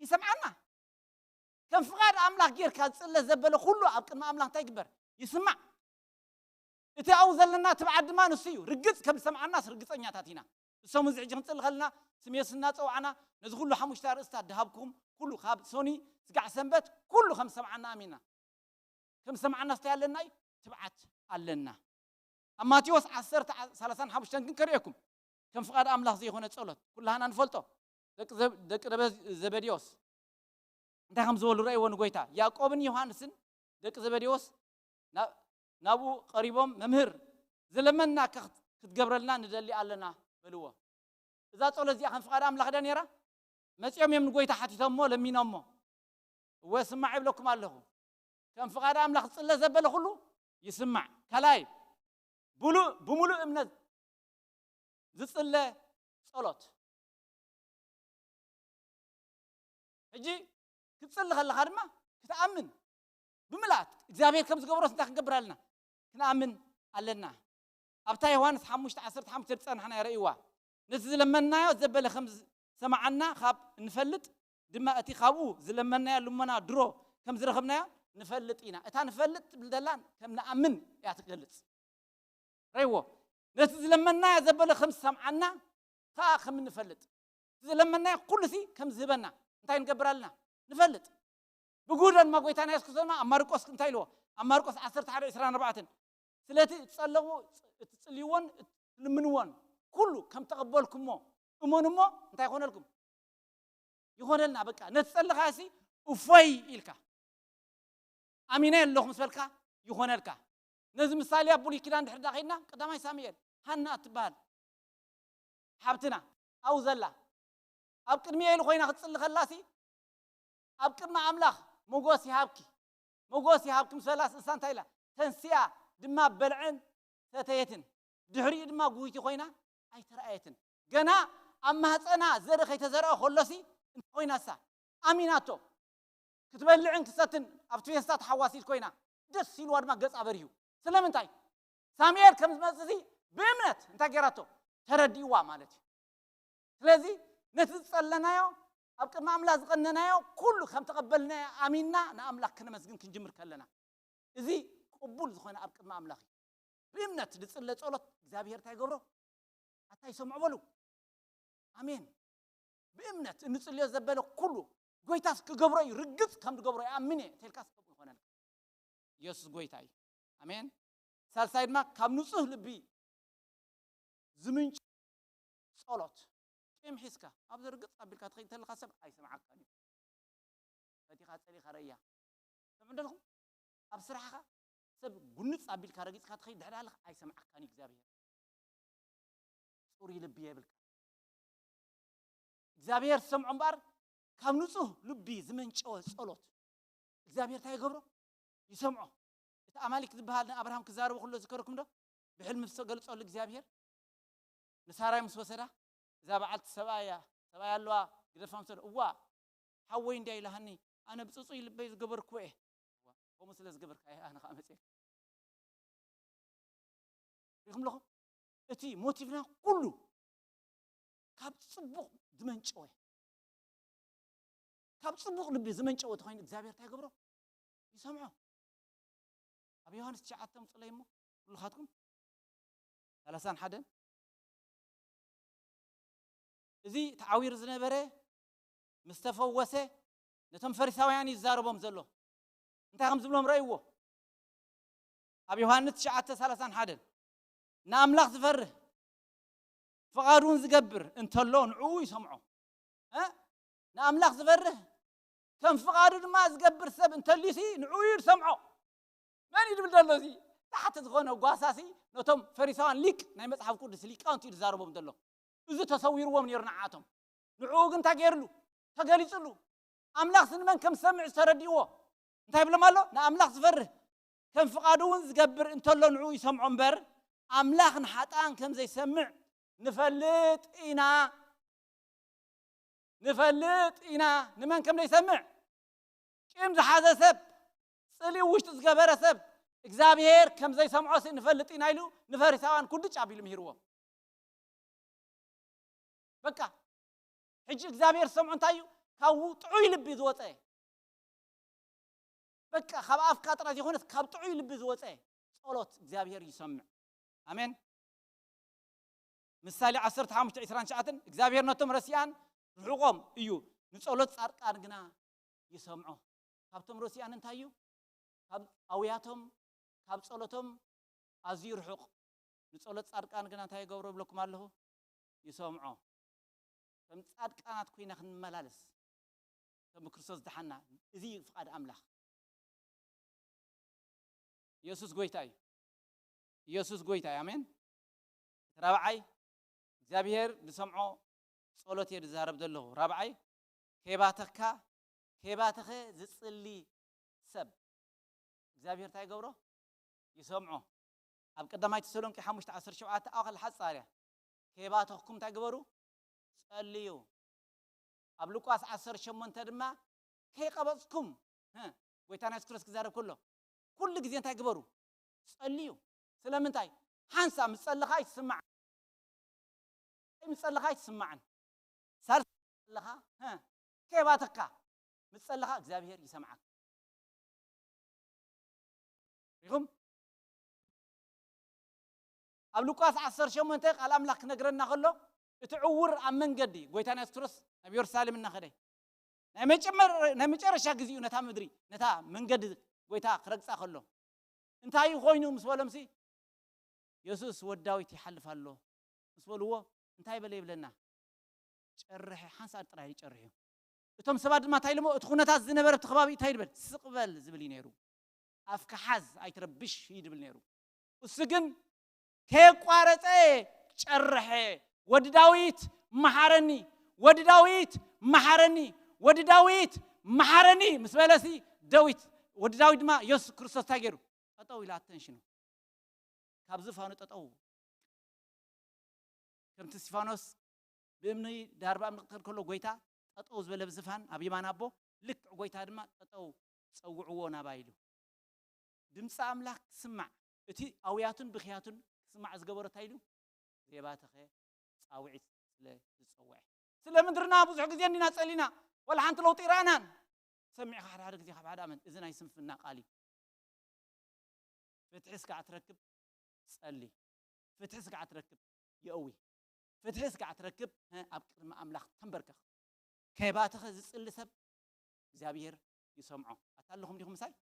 ይሰምዓና። ከም ፍቓድ ኣምላኽ ጌርካ ዝጽለ ዘበለ ኩሉ ኣብ ቅድሚ ኣምላኽ እንታይ ይግበር? ይስማዕ። እቲ ኣብኡ ዘለና ትብዓት ድማ ንሱ እዩ። ርግጽ ከም ዝሰምዓናስ ርግጸኛታት ኢና። እሶም እዚ ሕጂ ክንጽሊ ከለና ስም የሱስ እናጸዋዕና ነዚ ኩሉ ሓሙሽተ ኣርእስታት ድሃብኩም ኩሉ ካብ ሶኒ ስጋዕ ሰንበት ኩሉ ከም ዝሰምዓና ኣሚና። ከም ዝሰምዓና ስታይ ኣለና እዩ? ትብዓት ኣለና። ኣብ ማቴዎስ ዓሰርተ ሰላሳን ሓሙሽተን ግን ከርእየኩም። ከም ፍቓድ ኣምላኽ ዘይኮነ ጸሎት ኩላህና ንፈልጦ። ደቂ ዘብ-፣ ደቂ ደበ-፣ ዘበዴዎስ እንታይ ከም ዝበሉ ረእይዎ ንጎይታ። ያዕቆብን ዮሃንስን ደቂ ዘበዴዎስ ና-፣ ናብኡ ቀሪቦም፣ "መምህር፣ ዝለመንናካ ክት-፣ ክትገብረልና ንደሊ ኣለና" በልዎ። እዛ ጸሎት እዚኣ ከም ፍቓድ ኣምላኽ ድያ ነይራ? መጺኦም እዮም ንጎይታ ሓቲቶሞ፣ ለሚኖሞ። እወ፣ ስማዕ ይብለኩም ኣለኹ። ከም ፍቓድ ኣምላኽ ዝጽለ ዘበለ ኩሉ ይስማዕ። ካልኣይ፣ ብሉ-፣ ብምሉእ እምነት ዝጽለ ጸሎት። ሕጂ ክትጽሊ ከለኻ ድማ ክትኣምን ብምልኣት እግዚኣብሔር ከም ዝገብሮስ እንታይ ክንገብር ኣለና? ክንኣምን ኣለና። ኣብታ ዮሃንስ ሓሙሽተ ዓሰርተ ሓሙሽተ ዝጸናሕናዮ ርእይዋ። ነቲ ዝለመንናዮ ዘበለ ከም ዝሰማዓና ካብ እንፈልጥ ድማ፣ እቲ ካብኡ ዝለመንናዮ ልመና ድሮ ከም ዝረኸብናዮ ንፈልጥ ኢና። እታ ንፈልጥ ትብል ዘላ ከም ንኣምን እያ ትገልጽ። ርእይዎ። ነቲ ዝለመንናዮ ዘበለ ከም ዝሰምዓና ከኣ ከም እንፈልጥ፣ እቲ ዝለመንናዮ ኩሉሲ ከም ዝህበና እንታይ ንገብር ኣለና? ንፈልጥ። ብግህዶ ድማ ጎይታና የሱስ ክርስቶስ ድማ ኣብ ማርቆስ እንታይ ኢልዎ? ኣብ ማርቆስ ዓሰርተ ሓደ ዕስራን ኣርባዕተን፣ ስለቲ እትጸለቡ፣ እትጽልይዎን እትልምንዎን ኩሉ ከም ተቐበልኩሞ እመኑ እሞ እንታይ ይኾነልኩም? ይኾነልና። በቃ ነቲ ጸለኻሲ እፎይ ኢልካ፣ ኣሚነ ኣለኹ ምስ በልካ ይኾነልካ። ነዚ ምሳሌ ኣብ ብሉይ ኪዳን ድሕር ዳኺድና፣ ቀዳማይ ሳሙኤል፣ ሃና እትበሃል ሓብትና ኣብኡ ዘላ፣ ኣብ ቅድሚ ኤሊ ኮይና ክትጽሊ ከላሲ፣ ኣብ ቅድሚ ኣምላኽ ሞጎስ ይሃብኪ፣ ሞጎስ ይሃብኪ ምስ በላስ፣ እሳ እንታይ ኢላ? ተንሲኣ ድማ በልዐን ሰተየትን፣ ድሕሪኡ ድማ ጉይቲ ኮይና ኣይተረኣየትን። ገና ኣብ ማህፀና ዘርኢ ከይተዘርአ ከሎሲ እንታይ ኮይና እሳ? ኣሚናቶ። ክትበልዕን ክሰትን ኣብቲ ፌስታ ተሓዋሲት ኮይና፣ ደስ ኢልዋ ድማ ገጻ በሪሁ። ስለምንታይ? ሳሙኤል ከም ዝመጽእ እዚ ብእምነት እንታይ ገይራቶ? ተረዲእዋ ማለት እዩ። ስለዚ ነቲ ዝጸለናዮ፣ ኣብ ቅድሚ ኣምላኽ ዝቐነናዮ ኩሉ ከም ተቐበልናዮ ኣሚንና ንኣምላኽ ክነመስግን ክንጅምር ከለና፣ እዚ ቅቡል ዝኾነ ኣብ ቅድሚ ኣምላኽ እዩ። ብእምነት ዝጽለ ጸሎት እግዚኣብሔር እንታይ ይገብሮ? ኣታ ይሰምዖ በሉ። ኣሜን። ብእምነት እንጽልዮ ዘበለ ኩሉ ጎይታስ ክገብሮ እዩ፣ ርግጽ ከም ዝገብሮ ይኣምን እየ ተልካስ ከምኡ ይኾነልካ። ኢየሱስ ጎይታ እዩ። ኣሜን። ሳልሳይ ድማ ካብ ንጹህ ልቢ ዝምንጭ ጸሎት። ቂም ሒዝካ ኣብዚ ርግጽ ኣቢልካ ትኸይድ እንተለኻ ሰብ ኣይሰምዓካን እዩ። ፈቲኻ ጸሊኻ ረእያ። ሰምዑ እንደለኹም ኣብ ስራሕኻ ሰብ ጉንጽ ኣቢልካ ረጊጽካ ትኸይድ ድሕር ኣለኻ ኣይሰምዓካን እዩ እግዚኣብሔር። ጽሩይ ልቢ የብልካ። እግዚኣብሔር ዝሰምዖ እምበኣር ካብ ንጹህ ልቢ ዝመንጨወ ጸሎት እግዚኣብሔር እንታይ ይገብሮ? ይሰምዖ። እቲ ኣማሊክ ዝበሃል ንኣብርሃም ክዛረቦ ከሎ ዝከረኩም ዶ? ብሕልሚ ዝተገልጸሉ እግዚኣብሔር ንሳራይ ምስ ወሰዳ፣ እዛ በዓልቲ ሰብኣያ፣ ሰብኣያ ኣለዋ፣ ግደፋ ምስ በለ፣ እዋ፣ ሓወይ እንድያ ኢላሃኒ፣ ኣነ ብጽጹይ ልበይ ዝገበርኩዎ እየ። እዋ፣ ከምኡ ስለ ዝገበርካ እየ ኣነ ኸኣ መጽኤ። ሪኹም ኣለኹም? እቲ ሞቲቭና ኩሉ ካብ ጽቡቕ ዝመንጨወ፣ ካብ ጽቡቕ ልቢ ዝመንጨወ ተኾይኑ እግዚኣብሔር እንታይ ይገብሮ? ይሰምዖ። ኣብ ዮሃንስ ትሽዓተ ምጹለይ እሞ፣ ኩልኻትኩም፣ ሰላሳን ሓደን፣ እዚ ተዓዊሩ ዝነበረ ምስ ተፈወሰ፣ ነቶም ፈሪሳውያን እዩ ዝዛረቦም ዘሎ። እንታይ ከም ዝብሎም ረእይዎ። ኣብ ዮሃንስ ትሽዓተ ሰላሳን ሓደን፣ ንኣምላኽ ዝፈርህ ፍቓዱ እውን ዝገብር እንተሎ ንዕኡ ይሰምዖ። እ? ንኣምላኽ ዝፈርህ ከም ፍቓዱ ድማ ዝገብር ሰብ እንተልዩሲ ንዕኡ እዩ ዝሰምዖ። መን እዩ ዝብል ዘሎ እዚ? ታሕቲ ዝኾነ ጓሳሲ ነቶም ፈሪሳውያን ሊቅ ናይ መጽሓፍ ቅዱስ ሊቃውንቲ እዩ ዝዛረቦም ዘሎ። እዚ ተሰዊርዎም ነይሩ ንዓቶም። ንዕኡ ግን እንታይ ገይርሉ? ተገሊጽሉ። ኣምላኽ ንመን ከም ዝሰምዕ ዝተረድእዎ እንታይ ይብሎም ኣሎ? ንኣምላኽ ዝፈርህ ከም ፍቓዱ እውን ዝገብር እንተሎ ንዕኡ ይሰምዖ እምበር፣ ኣምላኽ ንሓጥኣን ከም ዘይሰምዕ ንፈልጥ ኢና። ንፈልጥ ኢና። ንመን ከም ዘይሰምዕ? ቂም ዝሓዘ ሰብ፣ ጽልኢ ውሽጢ ዝገበረ ሰብ እግዚኣብሔር ከም ዘይሰምዖ ንፈልጥ ኢና ኢሉ ንፈሪሳውያን ኩድጭ ኣቢሉ ምሂርዎም። በቃ ሕጂ እግዚኣብሔር ዝሰምዖ እንታይ እዩ? ካብ ጥዑይ ልቢ ዝወፀ፣ በቃ ካብ ኣፍካ ጥራይ ዘይኮነስ ካብ ጥዑይ ልቢ ዝወፀ ጸሎት እግዚኣብሔር ይሰምዕ። ኣሜን። ምሳሌ ዓሰርተ ሓሙሽተ ዕስራን ትሽዓተን፣ እግዚኣብሔር ነቶም ረሲኣን ርሑቖም እዩ፣ ንጸሎት ጻድቃን ግና ይሰምዖ። ካብቶም ረሲኣን እንታይ እዩ? ካብ ኣውያቶም፣ ካብ ጸሎቶም ኣዝዩ ርሑቕ። ንጸሎት ጻድቃን ግና እንታይ ይገብሮ ብለኩም ኣለኹ? ይሰምዖ። ከም ጻድቃናት ኮይና ክንመላለስ፣ ከም ብክርስቶስ ዝደሓና፣ እዚ እዩ ፍቓድ ኣምላኽ። ኢየሱስ ጎይታ እዩ። ኢየሱስ ጎይታ እዩ። ኣሜን። እቲ ራብዓይ፣ እግዚኣብሔር ዝሰምዖ ጸሎት እየ ዝዛረብ ዘለኹ። ራብዓይ፣ ከይባተኽካ፣ ከይባተኸ ዝጽሊ ሰብ እግዚኣብሔር እንታይ ይገብሮ? ይሰምዖ። ኣብ ቀዳማይ ተሰሎንቄ ሓሙሽተ ዓሰርተ ሸውዓተ ኣኸል ሓጻር እያ። ከይባተኽኩም እንታይ ግበሩ? ጸልዩ። ኣብ ሉቃስ ዓሰርተ ሸሞንተ ድማ ከይቀበጽኩም፣ ህ፣ ጎይታና የሱስ ክርስቶስ ክዛረብ ከሎ፣ ኩሉ ግዜ እንታይ ግበሩ? ጸልዩ። ስለምንታይ? ሓንሳ ምስ ጸለኻ ኣይትስማዕ። ምስ ጸለኻ ኣይትስማዕን። ሳልሳ ምስ ጸለኻ፣ ሀ፣ ከይባተካ ምስ ጸለኻ እግዚኣብሔር ይሰምዓካ። ሪኹም? ኣብ ሉቃስ ዓሰርተ ሸሞንተ ቃል ኣምላኽ ክነግረና ከሎ፣ እቲ ዕውር ኣብ መንገዲ፣ ጎይታና የሱስ ክርስቶስ ናብ የሩሳሌም እናኸደ፣ ናይ መጨመር-፣ ናይ መጨረሻ ግዜኡ ነታ ምድሪ፣ ነታ መንገዲ ጎይታ ክረግጻ ከሎ፣ እንታይ ኮይኑ ምስ በሎምሲ፣ "የሱስ ወዲ ዳዊት ይሓልፍ ኣሎ" ምስ በልዎ፣ እንታይ በለ ይብለና? ጨርሐ፣ ሓንሳእ ጥራይ ይጨርሕ እዩ። እቶም ሰባት ድማ እንታይ ኢሎሞ? እቲ ኩነታት ዝነበረ ኣብቲ ከባቢ እንታይ ይበል? "ስቕ በል" ዝብል እዩ ነይሩ። "ኣፍካ ሓዝ፣ ኣይትረብሽ" እዩ ዝብል ነይሩ። እሱ ግን ከየቋረጸ ጨርሐ፣ "ወዲ ዳዊት መሓረኒ፣ ወዲ ዳዊት መሓረኒ፣ ወዲ ዳዊት መሓረኒ" ምስ በለሲ፣ ዳዊት፣ ወዲ ዳዊት ድማ የሱስ ክርስቶስ እንታይ ገይሩ? ጠጠው ኢሉ ኣተንሽኑ። ካብ ዝፋኑ ጠጠው። ከምቲ እስጢፋኖስ ብእምኒ ዳርባ እምኒ ክተል ከሎ፣ ጎይታ ጠጠው ዝበለ ብዝፋን ኣብ የማን ኣቦ፣ ልክዕ ጎይታ ድማ ጠጠው፣ "ጸውዕዎ ናባይ" ኢሉ። ድምፂ ኣምላኽ ክስማዕ፣ እቲ ኣውያቱን ብኽያቱን ክስማዕ ዝገበሮ እንታይ ኢሉ? "ዘይባተኸ ጻውዒት ስለ ዝጸውዐ።" ስለ ምድርና ብዙሕ ግዜ እንዲና ጸሊና፣ ዋላ ሓንቲ ለውጢ ይረኣናን። ሰሚዕኻ ሓደ ሓደ ግዜ ካብ ሓደ ኣመን፣ እዚ ናይ ስንፍና ቃል እዩ። ፍትሒ እስካዕ ትረክብ ጸሊ። ፍትሒ እስካዕ ትረክብ የእዊ። ፍትሒ እስካዕ ትረክብ፣ እ፣ ኣብ ቅድሚ ኣምላኽ ተንበርከኽ። ከይባተኸ ዝጽሊ ሰብ እግዚኣብሔር ይሰምዖ። ኣታ ኣለኹም ዲኹም ምሳይ?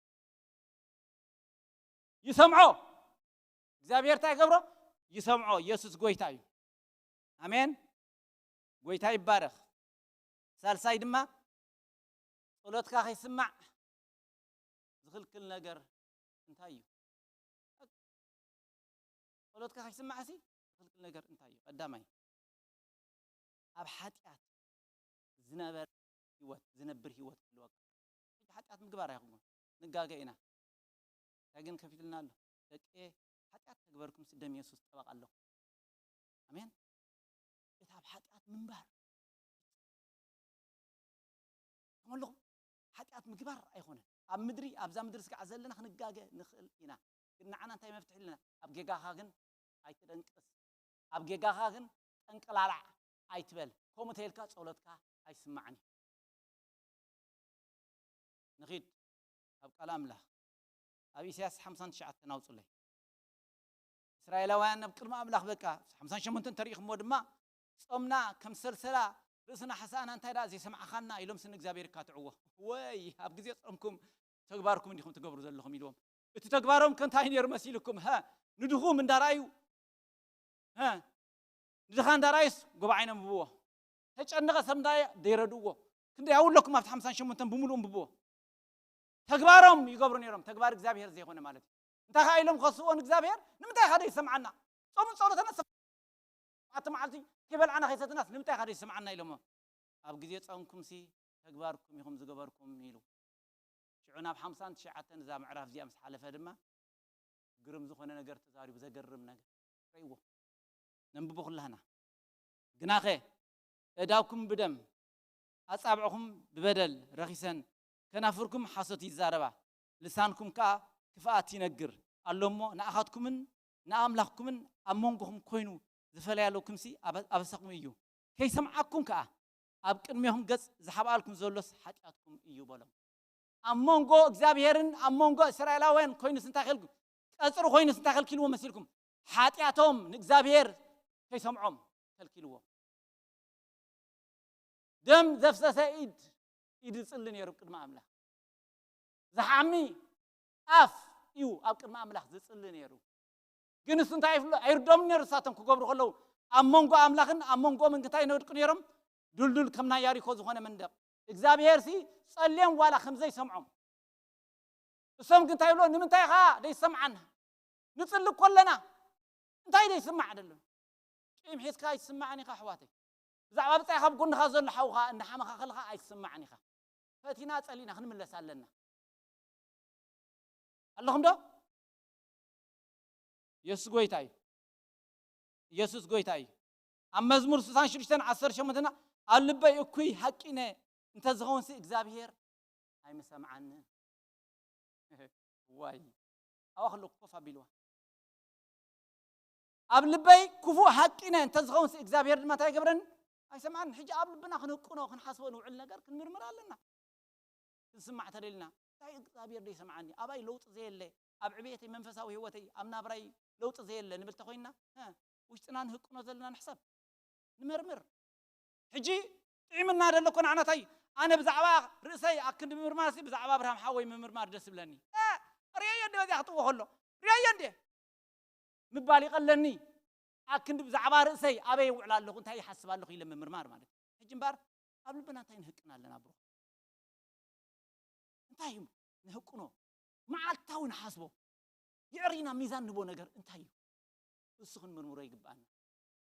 ይሰምዖ። እግዚኣብሔር እንታይ ይገብሮ? ይሰምዖ። ኢየሱስ ጎይታ እዩ። ኣሜን። ጎይታ ይባረኽ። ሳልሳይ ድማ፣ ጸሎትካ ከይስማዕ ዝኽልክል ነገር እንታይ እዩ? ጸሎትካ ከይስማዕሲ ዝኽልክል ነገር እንታይ እዩ? ቀዳማይ፣ ኣብ ሓጢኣት ዝነበር ህይወት፣ ዝነብር ህይወት ክህልወካ። ሕጂ ሓጢኣት ምግባር ኣይኮንኩን፣ ንጋገ ኢና። እንታይ ግን ከፊትልና ኣሎ? "ደቂ፣ ሓጢኣት ተግበርኩምሲ ደም የሱስ ጠበቃ ኣለኹም።" ኣሜን። እቲ ኣብ ሓጢኣት ምንባር፣ ተመልኹም፣ ሓጢኣት ምግባር ኣይኮነን። ኣብ ምድሪ፣ ኣብዛ ምድሪ ስጋዕ ዘለና ክንጋገ ንኽእል ኢና። ግን ንዓና እንታይ መፍትሒ ኣለና? ኣብ ጌጋኻ ግን ኣይትደንቅስ። ኣብ ጌጋኻ ግን ጠንቀላላዕ ኣይትበል። ከምኡ ተይልካ ጸሎትካ ኣይስማዕን እዩ። ንኺድ ኣብ ቃል ኣምላኽ። ኣብ ኢሳያስ ሓምሳን ትሽዓተን ኣውጹለይ። እስራኤላውያን ኣብ ቅድሚ ኣምላኽ በቃ ሓምሳን ሸሞንተን እንተሪኢኹምዎ ድማ፣ "ጾምና ከም ሰልሰላ፣ ርእስና ሓሳእና፣ እንታይ ደኣ ዘይሰማዕኻና?" ኢሎምሲ ንእግዚኣብሔር ይካትዕዎ። "ወይ ኣብ ግዜ ጾምኩም ተግባርኩም እንዲኹም ትገብሩ ዘለኹም?" ኢልዎም። እቲ ተግባሮም ከ እንታይ ነይሩ መሲልኩም? ሀ፣ ንድኹም እንዳረኣዩ፣ ሀ፣ ንድኻ እንዳረኣዩስ ጉባኤ ነንብብዎ። ተጨነቐ ሰብ እንዳየ ዘይረድእዎ። ክንደይ ኣለኩም ኣብቲ ሓምሳን ሸሞንተን ብምሉኡ እንብብዎ። ተግባሮም ይገብሩ ነይሮም፣ ተግባር እግዚኣብሔር ዘይኮነ ማለት እዩ። እንታይ ኸዓ ኢሎም ክኸስዎ ንእግዚኣብሔር? ንምንታይ ኸ ዘይሰምዓና? ጾምን ጸሎትን ኣሰ-፣ ኣቲ መዓልቲ ከይበልዓና ከይሰተናስ ንምንታይ ኸ ዘይሰምዓና ኢሎሞ። ኣብ ግዜ ጾምኩምሲ ተግባርኩም ኢኹም ዝገበርኩም ኢሉ። ሽዑ ናብ ሓምሳን ትሽዓተን እዛ ምዕራፍ እዚኣ ምስ ሓለፈ ድማ ግርም ዝኾነ ነገር ተዛሪቡ፣ ዘገርም ነገር። ርእይዎ። ነንብቦ ኩላህና። ግናኸ፣ ኣእዳውኩም ብደም፣ ኣጻብዕኹም ብበደል ረኺሰን፣ ከናፍርኩም ሓሶት ይዛረባ፣ ልሳንኩም ከኣ ክፍኣት ይነግር ኣሎ እሞ፣ ንኣኻትኩምን ንኣምላኽኩምን ኣብ መንጎኹም ኮይኑ ዝፈለያለኩምሲ ኣበ-፣ ኣበሳኹም እዩ። ከይሰምዓኩም ከኣ ኣብ ቅድሜኹም ገጽ ዝሓብኣልኩም ዘሎስ ሓጢኣትኩም እዩ በሎም። ኣብ መንጎ እግዚኣብሔርን ኣብ መንጎ እስራኤላውያን ኮይኑስ እንታይ ከልኩ? ቀጽሪ ኮይኑስ እንታይ ከልኪልዎ መሲልኩም? ሓጢኣቶም ንእግዚኣብሔር ከይሰምዖም ከልኪልዎ። ደም ዘፍሰሰ ኢድ፣ ኢድ ዝጽሊ ነይሩ ቅድሚ ኣምላኽ። ዝሓሚ ኣፍ እዩ ኣብ ቅድሚ ኣምላኽ ዝጽሊ ነይሩ። ግን እሱ እንታይ ይፍሎ? ኣይርዶምን ነይሩ። እሳቶም ክገብሩ ከለዉ ኣብ መንጎ ኣምላኽን ኣብ መንጎ መንግታይ ነወድቁ ነይሮም። ዱልዱል ከም ናይ ያሪኮ ዝኾነ መንደቕ። እግዚኣብሔር ሲ ጸልዮም ዋላ ከም ዘይሰምዖም። እሶም ግን እንታይ ይብሎ? ንምንታይ ኢኻ ዘይሰምዓና? ንጽሊ እኮ ኣለና። እንታይ ዘይስማዕ ደሎ? ቂም ሒዝካ ኣይትስማዕን ኢኻ ኣሕዋተይ። ብዛዕባ ብጻይ ካብ ጎንኻ ዘሎ ሓውኻ እንዳሓመኻ ከለኻ ኣይትስማዕን ኢኻ። ፈቲና ጸሊና ክንምለስ ኣለና። ኣለኹም ዶ? ኢየሱስ ጎይታ እዩ። ኢየሱስ ጎይታ እዩ። ኣብ መዝሙር ስሳን ሽዱሽተን ዓሰርተ ሸሞንተና፣ ኣብ ልበይ እኩይ ሃቂነ እንተዝኸውንሲ እግዚኣብሔር ኣይምሰምዓንን። ዋይ። ኣብኣ ከለኹ ኮፍ ኣቢልዋ። ኣብ ልበይ ክፉእ ሃቂነ እንተዝኸውንሲ እግዚኣብሔር ድማ እንታይ ይገብረኒ? ኣይሰምዓኒ። ሕጂ ኣብ ልብና ክንህቅኖ ክንሓስቦ ንውዕል ነገር ክንምርምር ኣለና። ክንስማዕ ተደልና እንታይ እግዚኣብሔር ዶ ይሰምዓኒ? ኣባይ ለውጢ ዘየለ፣ ኣብ ዕብየተይ መንፈሳዊ ህይወተይ ኣብ ናብራይ ለውጢ ዘየለ ንብል ተኮይንና ውሽጥና ንህቅኖ ዘለና ንሕሰብ፣ ንመርምር። ሕጂ ጥዒምና ደሎ እኮ ንዓናታይ። ኣነ ብዛዕባ ርእሰይ ኣክንዲ ምምርማርሲ ብዛዕባ ኣብርሃም ሓወይ ምምርማር ደስ ይብለኒ። እ፣ ርእየዮ እንዲ በዚኣ ክጥዎ ከሎ ርእየዮ እንዲ ምባል ይቐለኒ። ኣክንዲ ብዛዕባ ርእሰይ ኣበይ ይውዕል ኣለኹ እንታይ ይሓስብ ኣለኹ ኢለ ምምርማር ማለት እዩ። ሕጂ እምበኣር ኣብ ልብና እንታይ ንህቅን ኣለና ብሮ? እንታይ እዩ ንህቅኖ? መዓልታዊ ንሓስቦ። የዕሪና ሚዛን ንቦ ነገር እንታይ እዩ? እሱ ክንምርምሮ ይግብኣና።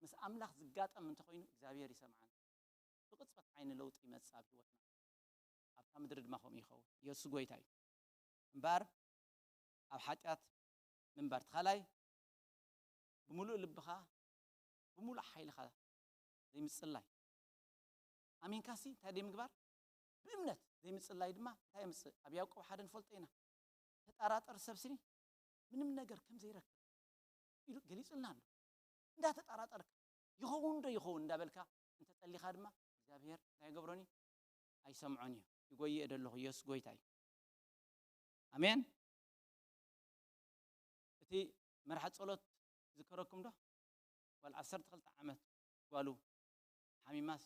ምስ ኣምላኽ ዝጋጠም እንተኾይኑ እግዚኣብሔር ይሰምዓና። ብቕጽበት ዓይኒ ለውጢ ይመጽእ ኣብ ህይወትና። ኣብታ ምድሪ ድማ ከምኡ ይኸውን። ኢየሱስ ጎይታ እዩ። እምበኣር ኣብ ሓጢኣት ምንባር። እቲ ካልኣይ ብምሉእ ልብኻ ብምሉእ ሓይልኻ ዘይምጽላይ። ኣሚንካሲ እንታይ ደይ ምግባር? ብእምነት ዘይምጽላይ ድማ እንታይ የምጽእ? ኣብ ያዕቆብ ሓደ ንፈልጦ ኢና። ተጠራጠር ሰብ ስኒ ምንም ነገር ከም ዘይረክብ ኢሉ ገሊጹልና ኣሎ። እንዳተጠራጠርካ ይኸውን ዶ ይኸውን እንዳበልካ እንተጸሊኻ ድማ እግዚኣብሔር እንታይ ይገብሮን እዩ? ኣይሰምዖን እዩ። ይጎይእ ደለኹ ኢየሱስ ጎይታ እዩ። ኣሜን። እቲ መርሓ ጸሎት ዝከረኩም ዶ? ጓል ዓሰርተ ክልተ ዓመት ጓሉ ሓሚማስ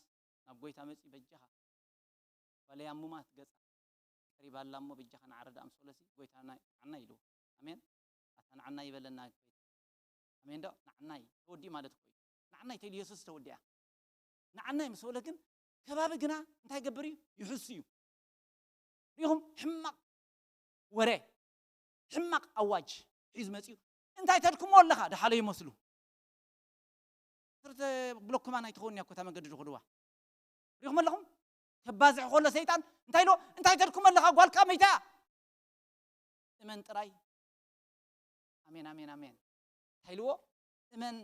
ናብ ጎይታ መጺ በጃኻ ጓለይ ኣሙማት ገጻ ቀሪባ ኣላ እሞ በጃኻ ንዓረዳ ኣምሶለሲ ጎይታ ንዓና ኢልዎ። ኣሜን። ኣታ ንዓና ይበለና ጎይታ። ኣሜን ዶ? ንዓናይ ተወዲኡ ማለት እኮ እዩ። ንዓናይ ተይሉ የሱስ ተወዲኣ። ንዓናይ ምስ በለ ግን ከባቢ ግና እንታይ ገብር እዩ? ይሕሱ እዩ። ሪኹም ሕማቕ ወረ ሕማቕ ኣዋጅ ሒዙ መጺኡ እንታይ ተድክሞ ኣለኻ? ደሓለ ይመስሉ ትርተ ብሎኩማ ናይ ትኸውን እያ እኮ እታ መገዲ ዝኸድዋ። ሪኹም ኣለኹም? ከባዝሕ ከሎ ሰይጣን እንታይ ኢልዎ? እንታይ ተድክሞ ኣለኻ? ጓልካ መይታ እያ። እመን ጥራይ። ኣሜን ኣሜን ኣሜን። እንታይ ኢልዎ? እመን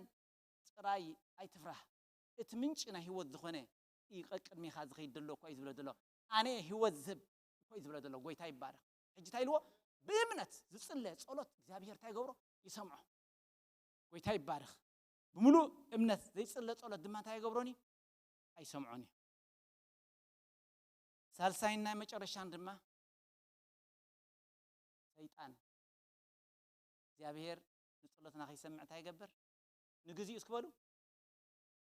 ጥራይ ኣይትፍራህ። እቲ ምንጪ ናይ ህይወት ዝኾነ እዩ ቀቅድሜኻ ዝኸይድ ዘሎ እኮ እዩ ዝብሎ ዘሎ። ኣነ ህይወት ዝህብ እኮ እዩ ዝብሎ ዘሎ። ጎይታ ይባረኽ። ሕጂ እንታይ ኢልዎ? ብእምነት ዝጽለ ጸሎት እግዚኣብሔር እንታይ ይገብሮ? ይሰምዖ። ጎይታ ይባረኽ። ብምሉእ እምነት ዘይጽለ ጸሎት ድማ እንታይ ይገብሮን እዩ? ኣይሰምዖን እዩ። ሳልሳይን ናይ መጨረሻን ድማ ሰይጣን እግዚኣብሔር ንጸሎትና ከይሰምዕ እንታይ ይገብር? ንግዚኡ እስኪ በሉ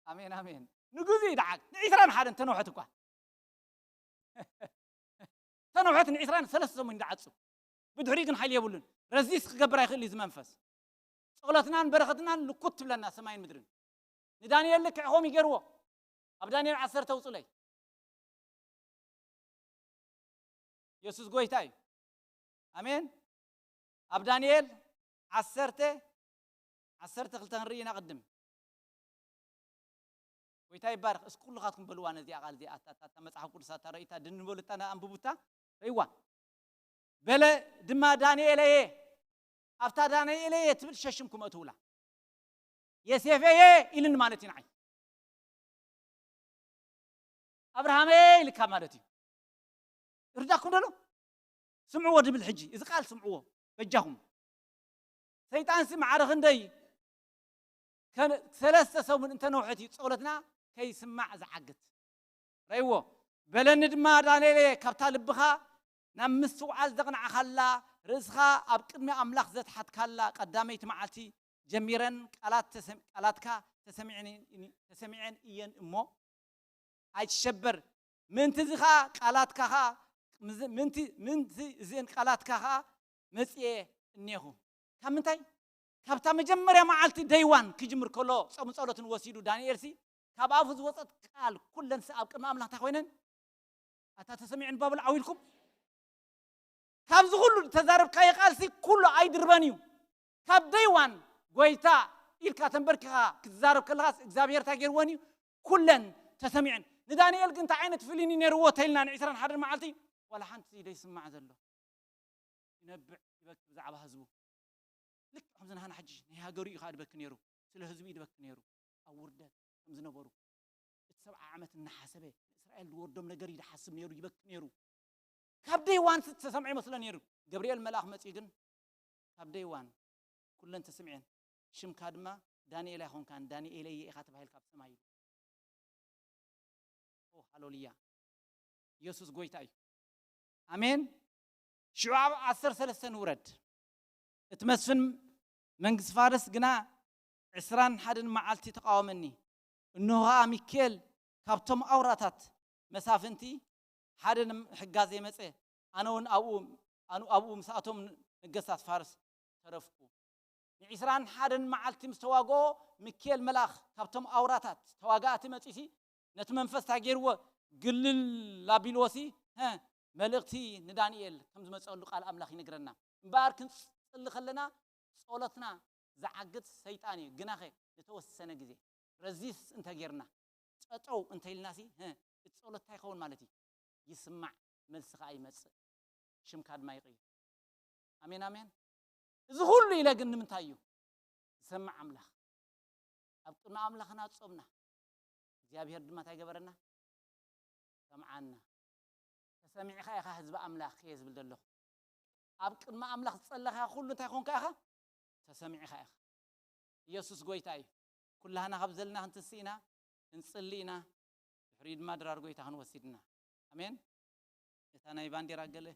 ኣሜን ኣሜን። ንግዚኡ ይድዓግ ንዒስራን ሓደን ተነውሐት እኳ ተነውሐት ንዒስራን ሰለስተ ሰሙን ይድዓጹ። ብድሕሪኡ ግን ሓይሊ የብሉን። ረዚስ ክገብር ኣይኽእል እዩ እዚ መንፈስ። ጸሎትናን በረኸትናን ልኩት ትብለና ሰማይን ምድርን። ንዳንኤል ልክዕ ኸም ይገርዎ ኣብ ዳንኤል ዓሰርተ ውጹለይ የሱስ ጎይታ እዩ። ኣሜን። ኣብ ዳንኤል ዓሰርተ ዓሰርተ ክልተ ክንርኢ ኢና ቅድም። ጎይታ ይባርኽ። እስኪ ኩልኻትኩም በልዋ ነዚኣ ቃል እዚኣ፣ ኣታ፣ ኣታ፣ ኣታ መጽሓፍ ቅዱስ ኣታ ረኢታ ድንበሉ እታ ኣንብቡታ ረይዋ። በለ ድማ ዳንኤል እየ፣ ኣብታ ዳንኤል እየ ትብል ሸሽምኩም እትውላ የሴፍ እየ ኢልን ማለት እዩ ንዓይ። ኣብርሃም እየ ኢልካ ማለት እዩ። ይርዳኩም ደሎ ስምዕዎ ድብል ሕጂ እዚ ቃል ስምዕዎ በጃኹም። ሰይጣንሲ ማዕረ ክንደይ ከም ሰለስተ ሰሙን እንተ ነውሐት እዩ ጸሎትና ከይስማዕ ዝዓግት። ረይዎ በለኒ ድማ ዳንኤል እየ ካብታ ልብኻ ናብ ምስትውዓል ዘቕናዕኻላ ርእስኻ ኣብ ቅድሚ ኣምላኽ ዘትሓትካላ ቀዳመይቲ መዓልቲ ጀሚረን ቃላት ተሰም- ቃላትካ ተሰሚዐን ተሰሚዐን እየን እሞ ኣይትሸበር። ምእንቲ እዚ ኸዓ ቃላትካ ኸዓ ምዚ- ምእንቲ ምእንቲ እዚአን ቃላትካ ኸዓ መጽየ እኔኹ። ካብ ምንታይ? ካብታ መጀመርያ መዓልቲ ደይዋን ክጅምር ከሎ ጾም ጸሎትን ወሲዱ ዳንኤል ሲ ካብ ኣፉ ዝወጸት ቃል ኩለን ሲ ኣብ ቅድሚ ኣምላኽ እንታይ ኮይነን? ኣታ ተሰሚዑ ንባብል ዓው ኢልኩም ካብዚ ኩሉ ተዛረብካዮ ቃልሲ ኩሉ ኣይድርበን እዩ። ካብ ደይዋን ጎይታ ኢልካ ተንበርኪኻ ክትዛረብ ከለኻስ እግዚኣብሔር እንታይ ገይርወን እዩ? ኩለን ተሰሚዐን። ንዳንኤል ግን እንታይ ዓይነት ፍሊን እዩ ነይርዎ ተይልና ንዕስራን ሓደን መዓልቲ ዋላ ሓንቲ ዘይስማዕ ዘሎ ይነብዕ ይበኪ ብዛዕባ ህዝቡ። ልክዕ ከምዚ ናህና ሕጂ ናይ ሃገሩ እዩ ከዓ ድበኪ ነይሩ፣ ስለ ህዝቡ እዩ ድበኪ ነይሩ። ኣብ ውርደት ከም ዝነበሩ እቲ ሰብዓ ዓመት እናሓሰበ ንእስራኤል ዝወርዶም ነገር እዩ ዝሓስብ ነይሩ፣ ይበኪ ነይሩ። ካብ ደይዋን ተሰምዐ ይመስሎ ነይሩ። ገብርኤል መልኣኽ መፅኡ ግን ካብ ደይዋን ኩለን ተስምዐን። ሽምካ ድማ ዳንኤል ኣይኮንካን፣ ዳንኤለይ ኢኻ ተባሂልካ ኣብ ሰማይ ኢሉ። ኦ ሃሌሉያ። ኢየሱስ ጎይታ እዩ። ኣሜን። ሽዑ ኣብ ዓሰርተ ሰለስተ ንውረድ። እቲ መስፍን መንግስቲ ፋርስ ግና ዕስራን ሓደን መዓልቲ ተቃወመኒ። እንሆ ኸኣ ሚካኤል ካብቶም ኣውራታት መሳፍንቲ ሓደ ንምሕጋዝ የመጸ። ኣነ እውን ኣብኡ ኣኑ ኣብኡ ምስኣቶም ነገስታት ፋርስ ተረፍኩ። ንዒስራን ሓደን መዓልቲ ምስ ተዋግኦ፣ ሚካኤል መልኣኽ ካብቶም ኣውራታት ተዋጋእቲ መጺሲ ነቲ መንፈስ እንታይ ገይርዎ? ግልል ኣቢልዎሲ፣ ሀ፣ መልእኽቲ ንዳንኤል ከም ዝመጸሉ ቃል ኣምላኽ ይነግረና። እምበኣር ክንጽሊ ከለና ጸሎትና ዝዓግት ሰይጣን እዩ። ግናኸ ንተወሰነ ግዜ ረዚስት እንተ ጌርና፣ ጠጠው እንተ ኢልናሲ፣ ሀ፣ እቲ ጸሎት እንታይ ይኸውን ማለት እዩ? ይስማዕ፣ መልሲ ኸኣ ይመጽእ፣ ሽምካ ድማ ይቕይር። ኣሜን፣ ኣሜን። እዚ ኩሉ ኢለ ግን ንምንታይ እዩ? ዝሰምዕ ኣምላኽ። ኣብ ቅድሚ ኣምላኽና ጾምና፣ እግዚኣብሔር ድማ እንታይ ገበረና? ሰምዓና። ተሰሚዕኻ ኢኻ ህዝቢ ኣምላኽ እየ ዝብል ዘለኹ። ኣብ ቅድሚ ኣምላኽ ዝጸለኻ ኩሉ እንታይ ኮንካ ኢኻ? ተሰሚዕኻ ኢኻ። ኢየሱስ ጎይታ እዩ። ኩላህና ካብ ዘለና ክንትስእ ኢና፣ ክንጽሊ ኢና። ድሕሪኡ ድማ ድራር ጎይታ ክንወስድ ኢና። ኣሜን። እታ ናይ ባንዴራ ገለ፣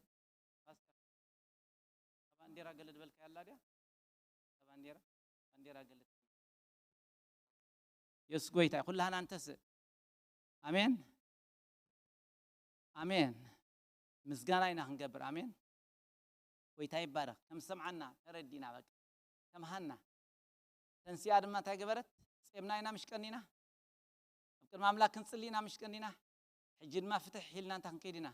ፓስተር፣ እታ ባንዴራ ገለ ዝበልካያ ኣላ ድያ? እታ ባንዴራ፣ ባንዴራ ገለ። ኢየሱስ ጎይታ እዩ። ኩላህና ንተስእ። ኣሜን። ኣሜን። ምስጋና ኢና ክንገብር። ኣሜን። ጎይታ ይባረኽ። ከም ዝሰምዓና ተረዲእና፣ በቃ ከም ሃና ተንሲኣ ድማ እንታይ ገበረት? ጼምና ኢና ምሽ ቀኒና? ኣብ ቅድሚ ኣምላክ ክንጽሊ ኢና ምሽ ቀኒና? ሕጂ ድማ ፍትሕ ኢልና እንታይ ክንከይድ ኢና?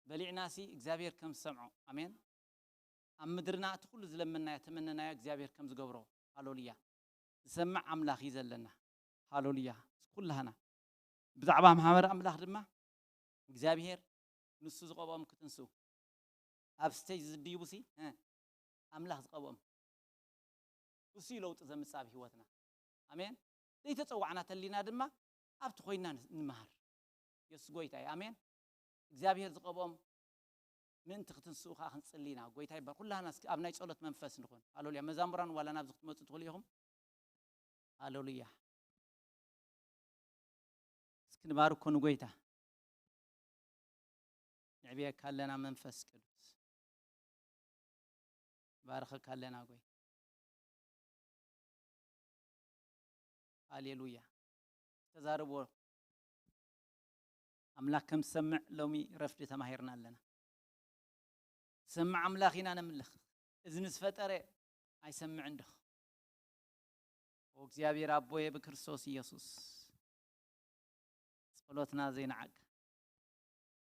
በሊዕናሲ እግዚኣብሔር ከም ዝሰምዖ። ኣሜን። ኣብ ምድርና እቲ ኩሉ ዝለመናዮ፣ ተመነናዮ እግዚኣብሔር ከም ዝገብሮ። ሃሌሉያ። ዝሰምዕ ኣምላኽ እዩ ዘለና። ሃሌሉያ። ኩላህና ብዛዕባ ማሕበር ኣምላኽ ድማ እግዚኣብሔር ንሱ ዝቐብኦም ክትንስኡ ኣብ ስቴጅ ዝድይቡሲ፣ እ፣ ኣምላኽ ዝቐብኦም እሱ እዩ ለውጢ ዘምጽእ ኣብ ህይወትና። ኣሜን። ዘይተጸዋዕና ተሊና ድማ ኣብቲ ኮይና ን-፣ ንምሃር። የሱስ ጎይታ እዩ። ኣሜን። እግዚኣብሔር ዝቐብኦም ምእንቲ ክትንስኡ ከኣ ክንጽሊ ኢና። ጎይታ ይባረክ። ኩላህና እስኪ ኣብ ናይ ጸሎት መንፈስ ንኹን። ሃሌሉያ። መዛሙራን ዋላ ናብዚ ክትመጹ ትኽእሉ ኢኹም። ሃሌሉያ። እስኪ ንባርኮ ንጎይታ። ንዕብየካ ኣለና መንፈስ ቅዱስ። ባርኸካ ኣለና ጎይታ። ሃሌሉያ። ተዛረብዎ። ኣምላኽ ከም ዝሰምዕ ሎሚ ረፍዲ ተማሂርና ኣለና። ዝሰምዕ ኣምላኽ ኢና ነምልኽ። እዝኒ ዝፈጠረ ኣይሰምዕን ዶ? ኦ እግዚኣብሔር ኣቦየ ብክርስቶስ ኢየሱስ ጸሎትና ዘይነዓግ፣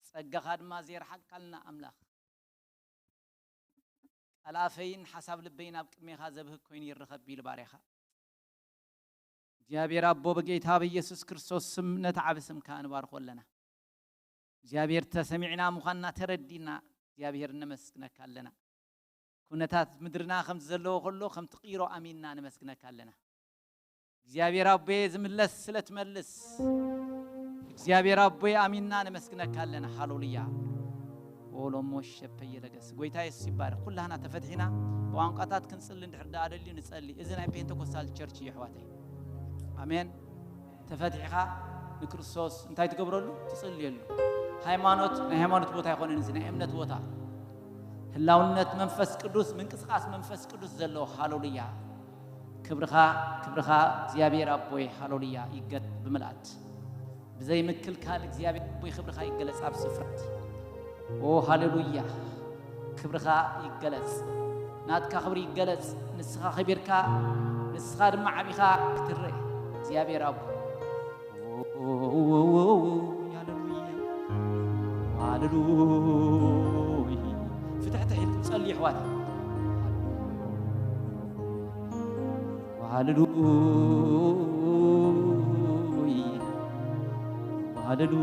ጸጋኻ ድማ ዘይረሓቅካልና ኣምላኽ፣ ቃል ኣፈይን ሓሳብ ልበይን ኣብ ቅድሜኻ ዘብህግ ኮይኑ ይረኸብ ቢሉ ባርያኻ። እግዚኣብሔር ኣቦ ብጌታ ብኢየሱስ ክርስቶስ ስም ነቲ ዓቢ ስምካ ንባርኾ ኣለና። እግዚኣብሔር ተሰሚዕና ምዃንና ተረዲእና እግዚኣብሔር ነመስግነካ ኣለና። ኩነታት ምድርና ከምቲ ዘለዎ ከሎ ከምቲ ቅይሮ ኣሚንና ነመስግነካ ኣለና። እግዚኣብሔር ኣቦየ ዝምለስ ስለ ትመልስ እግዚኣብሔር ኣቦየ ኣሚንና ነመስግነካ ኣለና። ሃሌሉያ። ኦሎሞ ሸፐየ ለገስ ጎይታ የሱስ ይባረክ። ኩላህና ተፈትሒና ብቋንቋታት ክንጽሊ እንድሕር ደኣ ደልዩ ንጸሊ። እዚ ናይ ፔንቴኮስታል ቸርች እዩ ኣሕዋተይ። ኣሜን። ተፈቲሕኻ ንክርስቶስ እንታይ ትገብረሉ? ትጽልየሉ። ሃይማኖት ናይ ሃይማኖት ቦታ ኣይኮነን፣ እዚ ናይ እምነት ቦታ። ህላውነት መንፈስ ቅዱስ፣ ምንቅስቃስ መንፈስ ቅዱስ ዘለዎ። ሃሌሉያ። ክብርኻ፣ ክብርኻ እግዚኣብሔር ኣቦይ፣ ሃሌሉያ፣ ይገለጽ ብምልኣት። ብዘይ ምክልካል እግዚኣብሔር ኣቦይ ክብርኻ ይገለጽ ኣብ ስፍራ። ኦ ሃሌሉያ። ክብርኻ ይገለጽ። ናትካ ክብሪ ይገለጽ። ንስኻ ከቢርካ፣ ንስኻ ድማ ዓቢኻ ክትረአ። እግዚኣብሔር ኣቦ። ሃሌሉያ። ሃሌሉያ። ፍትሕትሕ ኢልኩም ጸልዩ ኣሕዋት። ሃሌሉያ። ሃሌሉያ።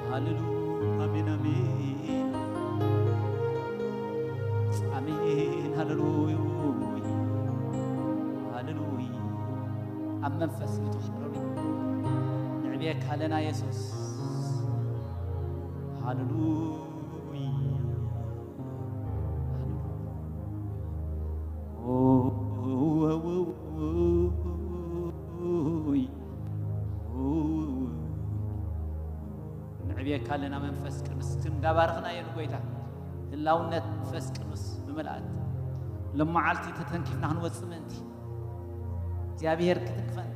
ሃሌሉ-፣ ኣሜን፣ ኣሜን። ኣሜን፣ ሃሌሉያ። ሃሌሉያ። ኣብ መንፈስ ንትውሃለሉ። የካለና የሱስ። ሃሌሉያ። ንዕብየካ ኣለና መንፈስ ቅዱስ፣ እንዳባረኽና እየ ንጎይታ ህላውነት መንፈስ ቅዱስ ብምልኣት ሎመዓልቲ ተተንኪፍና ክንወፅእ ምእንቲ እግዚኣብሔር ክትንክፈን።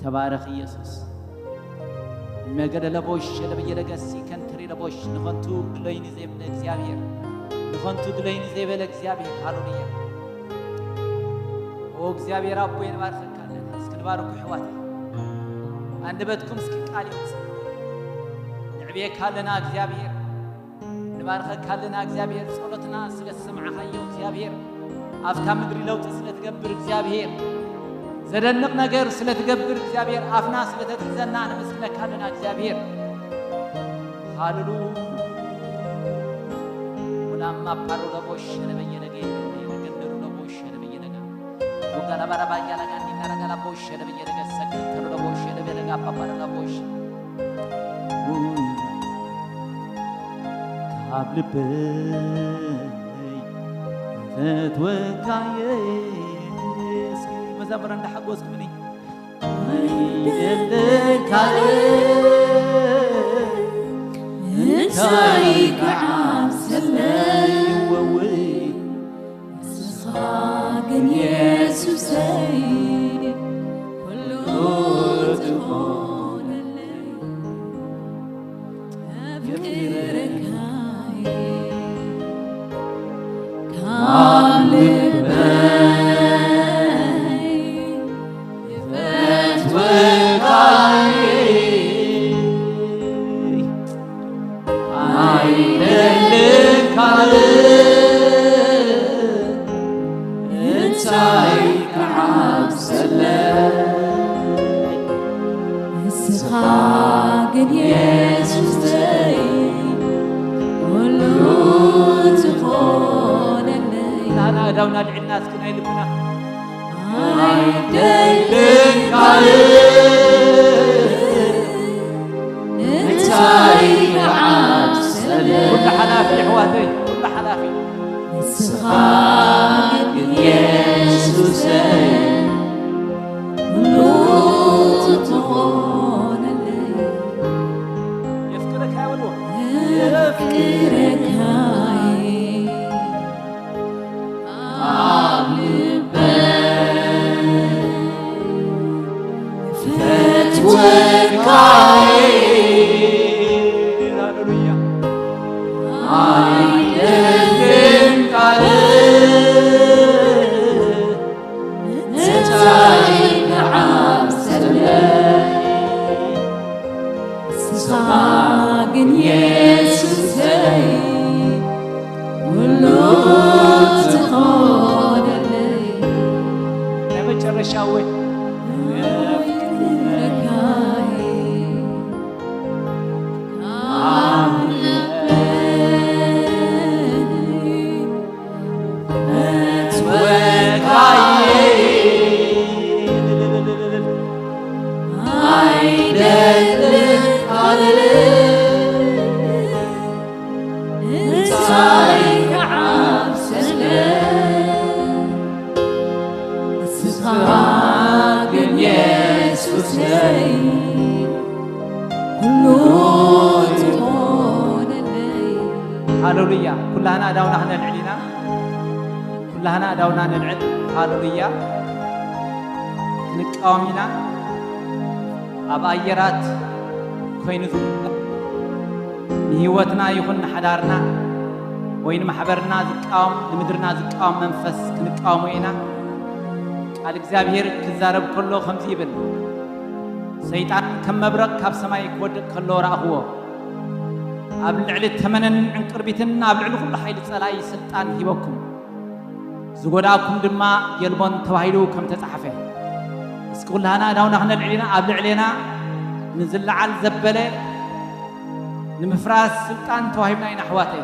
ተባረኽ ኢየሱስ። መገደ ለቦሽ ለበየ ለገሲ ከንትሪ ለቦሽ ንኸንቱ ግሎይኒ ዘይብለ እግዚኣብሔር፣ ንኸንቱ ግሎይኒ ዘይበለ እግዚኣብሔር። ሃሌሉያ። ኦ እግዚኣብሔር ኣቦይ ንባርከካ ኣለና። እስኪ ንባርኩ ኣሕዋተይ። ኣንደበትኩም እስኪ ቃል ይውፅእ። ንዕብየካ ኣለና እግዚኣብሔር። ንባርከካ ኣለና እግዚኣብሔር። ጸሎትና ስለ ዝሰማዕኻዮ እግዚኣብሔር፣ ኣብታ ምድሪ ለውጢ ስለ ትገብር እግዚኣብሔር፣ ዘደንቕ ነገር ስለ ትገብር እግዚኣብሔር፣ ኣፍና ስለ ተትሕዘና ነመስግነካ ኣለና እግዚኣብሔር። ሃሌሉያ። ሙላማ ፓሮ ለቦሽ ለበየ ለገ ለገንደሩ ለቦሽ ለበየ ለጋ ዱጋላ ባራባያ ለጋ እንዲና ለጋ ለቦሽ ለበየ ለገ ሰከተሩ ለቦሽ ለበየ ለጋ ፓፓ ለቦሽ ካብ ልበይ ፈትወካየ። እስኪ መዘምራን እንዳሓጎስኩምኒ። ኣይደለካለ እንታይ ክዓብሰለይ ወወይ ንስኻ ግን የሱሰይ ኩሉ ትኾነለይ። ኣፍቅረካ ካብ ልበይ ፈትወካይ። ኣይደልን ካልእ እንታይ ክዓብሰለይ። ንስኻ ግን የሱሰይ ኩሉ ትኾነለይ። ናና እዳውና ልዕልና እስኪ ናይ ልብና ኣይደልን ካልእ እንታይ ክዓብሰለይ። ኩሉ ሓላፊ ኣሕዋተይ፣ ኩሉ ሓላፊ። ንስኻ ግን የሱሰይ ኩሉ ትኾነለይ። የፍቅረካ ይበልዎ። የፍቅረካ ኣብ ልበይ ፈትወካይ። ሃሌሉያ። ኣይደልን ካልእ እንታይ ክዓብሰለይ። ንስኻ ግን የሱሰይ ኩሉ ትኾነለይ። ናይ መጨረሻ ወይ ንስኻ ግን የሱሰይ ኩሉ ትኾነለይ። ሃሌሉያ። ኩላህና እዳውና ክነልዕል ኢና። ኩላህና እዳውና ነልዕል። ሃሌሉያ። ክንቃወም ኢና። ኣብ ኣየራት ኮይኑ ንህይወትና ይኹን ንሓዳርና ወይ ንማሕበርና ዝቃወም፣ ንምድርና ዝቃወም መንፈስ ክንቃወሞ ኢና። ቃል እግዚኣብሔር ክዛረብ ከሎ ከምዚ ይብል፣ ሰይጣን ከም መብረቕ ካብ ሰማይ ክወድቕ ከሎ ረኣኽዎ። ኣብ ልዕሊ ተመንን ዕንቅርቢትን ኣብ ልዕሊ ኩሉ ሓይሊ ጸላኢ ስልጣን ሂበኩም፣ ዝጎዳእኩም ድማ የልቦን ተባሂሉ ከም ተጻሕፈ። እስኪ ኩላህና እዳውና ክነልዕል ኢና። ኣብ ልዕሌና ንዝለዓል ዘበለ ንምፍራስ ስልጣን ተዋሂብና ኢና ኣሕዋተይ።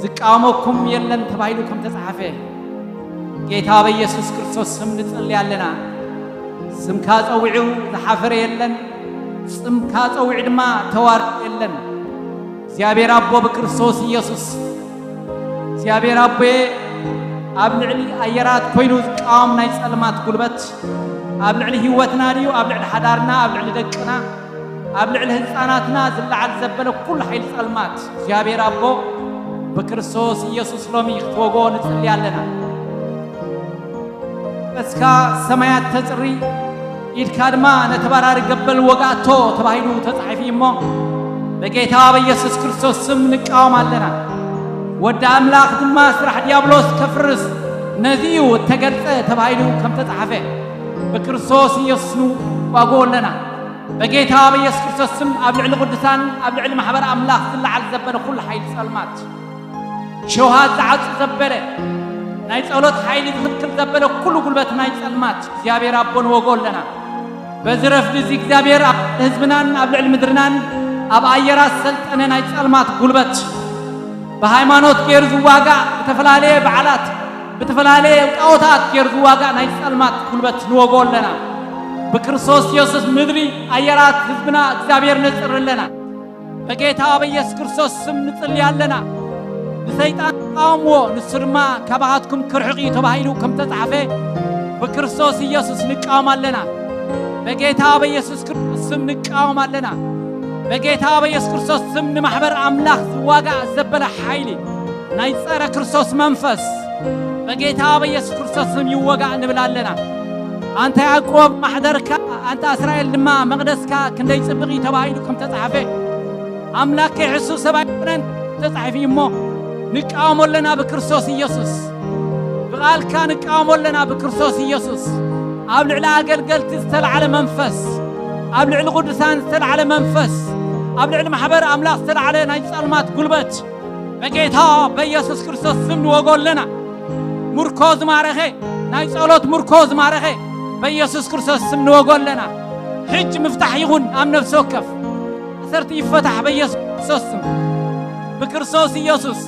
ዝቃወመኩም የለን ተባሂሉ ከም ተጻሓፈ፣ ጌታ በኢየሱስ ክርስቶስ ስም ንጽሊ ኣለና። ስምካ ጸዊዑ ዝሓፈረ የለን፣ ስምካ ጸዊዑ ድማ ተዋርደ የለን። እግዚኣብሔር ኣቦ ብክርስቶስ ኢየሱስ፣ እግዚኣብሔር ኣቦየ፣ ኣብ ልዕሊ ኣየራት ኮይኑ ዝቃወም ናይ ጸልማት ጉልበት ኣብ ልዕሊ ህይወትና ድዩ፣ ኣብ ልዕሊ ሓዳርና፣ ኣብ ልዕሊ ደቅና፣ ኣብ ልዕሊ ህፃናትና ዝለዓል ዘበለ ኩሉ ሓይሊ ጸልማት እግዚኣብሔር ኣቦ ብክርስቶስ ኢየሱስ ሎሚ ክትወግኦ ንጽሊ ኣለና። እስካ ሰማያት ተጽሪ፣ ኢድካ ድማ ነተባራሪ ገበል ወጋእቶ ተባሂሉ ተጻሒፉ እዩ እሞ፣ በጌታ በኢየሱስ ክርስቶስ ስም ንቃወም ኣለና። ወዲ ኣምላኽ ድማ ስራሕ ዲያብሎስ ከፍርስ ነዚ እዩ እተገልጸ ተባሂሉ ከም ተጻሓፈ፣ ብክርስቶስ ኢየሱስ ንዋግኦ ኣለና። በጌታ በኢየሱስ ክርስቶስ ስም ኣብ ልዕሊ ቅዱሳን፣ ኣብ ልዕሊ ማሕበር ኣምላኽ ዝለዓል ዘበለ ኩሉ ሓይሊ ጸልማት፣ ሸውሃት ዝዓጹ ዘበለ፣ ናይ ጸሎት ሓይሊ ዝኽልክል ዘበለ ኩሉ ጉልበት ናይ ጸልማት እግዚኣብሔር ኣቦ ንወግኦ ኣለና። በዚ ረፍዲ እዚ እግዚኣብሔር ኣብ ህዝብናን ኣብ ልዕሊ ምድርናን ኣብ ኣየራት ሰልጠነ ናይ ጸልማት ጉልበት፣ ብሃይማኖት ገይሩ ዝዋጋእ፣ ብተፈላለየ በዓላት፣ ብተፈላለየ ጣዖታት ገይሩ ዝዋጋእ ናይ ጸልማት ጉልበት ንወግኦ ኣለና። ብክርስቶስ ኢየሱስ ምድሪ፣ ኣየራት ህዝብና እግዚኣብሔር ነጽሪ ኣለና። በጌታ በኢየሱስ ክርስቶስ ስም ንጽሊ ኣለና። ንሰይጣን ተቃወምዎ፣ ንሱ ድማ ካባኻትኩም ክርሕቕ እዩ ተባሂሉ ከም ተጻሕፈ፣ ብክርስቶስ ኢየሱስ ንቃወም ኣለና። በጌታ በኢየሱስ ክርስቶስ ስም ንቃወም ኣለና። በጌታ በኢየሱስ ክርስቶስ ስም ንማሕበር ኣምላኽ ዝዋጋእ ዘበለ ሓይሊ፣ ናይ ጸረ ክርስቶስ መንፈስ፣ በጌታ በኢየሱስ ክርስቶስ ስም ይወጋእ ንብል ኣለና። ኣንታ ያዕቆብ ማሕደርካ፣ ኣንታ እስራኤል ድማ መቕደስካ ክንደይ ጽብቕ እዩ ተባሂሉ ከም ተጻሕፈ፣ ኣምላክ ከይሕሱ ሰብ ኣይኮነን ተጻሒፉ እዩ እሞ፣ ንቃወሞ ኣለና ብክርስቶስ ኢየሱስ። ብቓልካ ንቃወሞ ኣለና ብክርስቶስ ኢየሱስ። ኣብ ልዕሊ ኣገልገልቲ ዝተላዕለ መንፈስ፣ ኣብ ልዕሊ ቅዱሳን ዝተላዕለ መንፈስ፣ ኣብ ልዕሊ ማሕበር ኣምላኽ ዝተላዕለ ናይ ጸልማት ጉልበት፣ በጌታ በኢየሱስ ክርስቶስ ስም ንወጎ ኣለና። ምርኮ ዝማረኸ፣ ናይ ጸሎት ምርኮ ዝማረኸ፣ በኢየሱስ ክርስቶስ ስም ንወጎ ኣለና። ሕጂ ምፍታሕ ይኹን ኣብ ነፍሲ ወከፍ። ኣሰርት ይፈታሕ በኢየሱስ ክርስቶስ ስም። ብክርስቶስ ኢየሱስ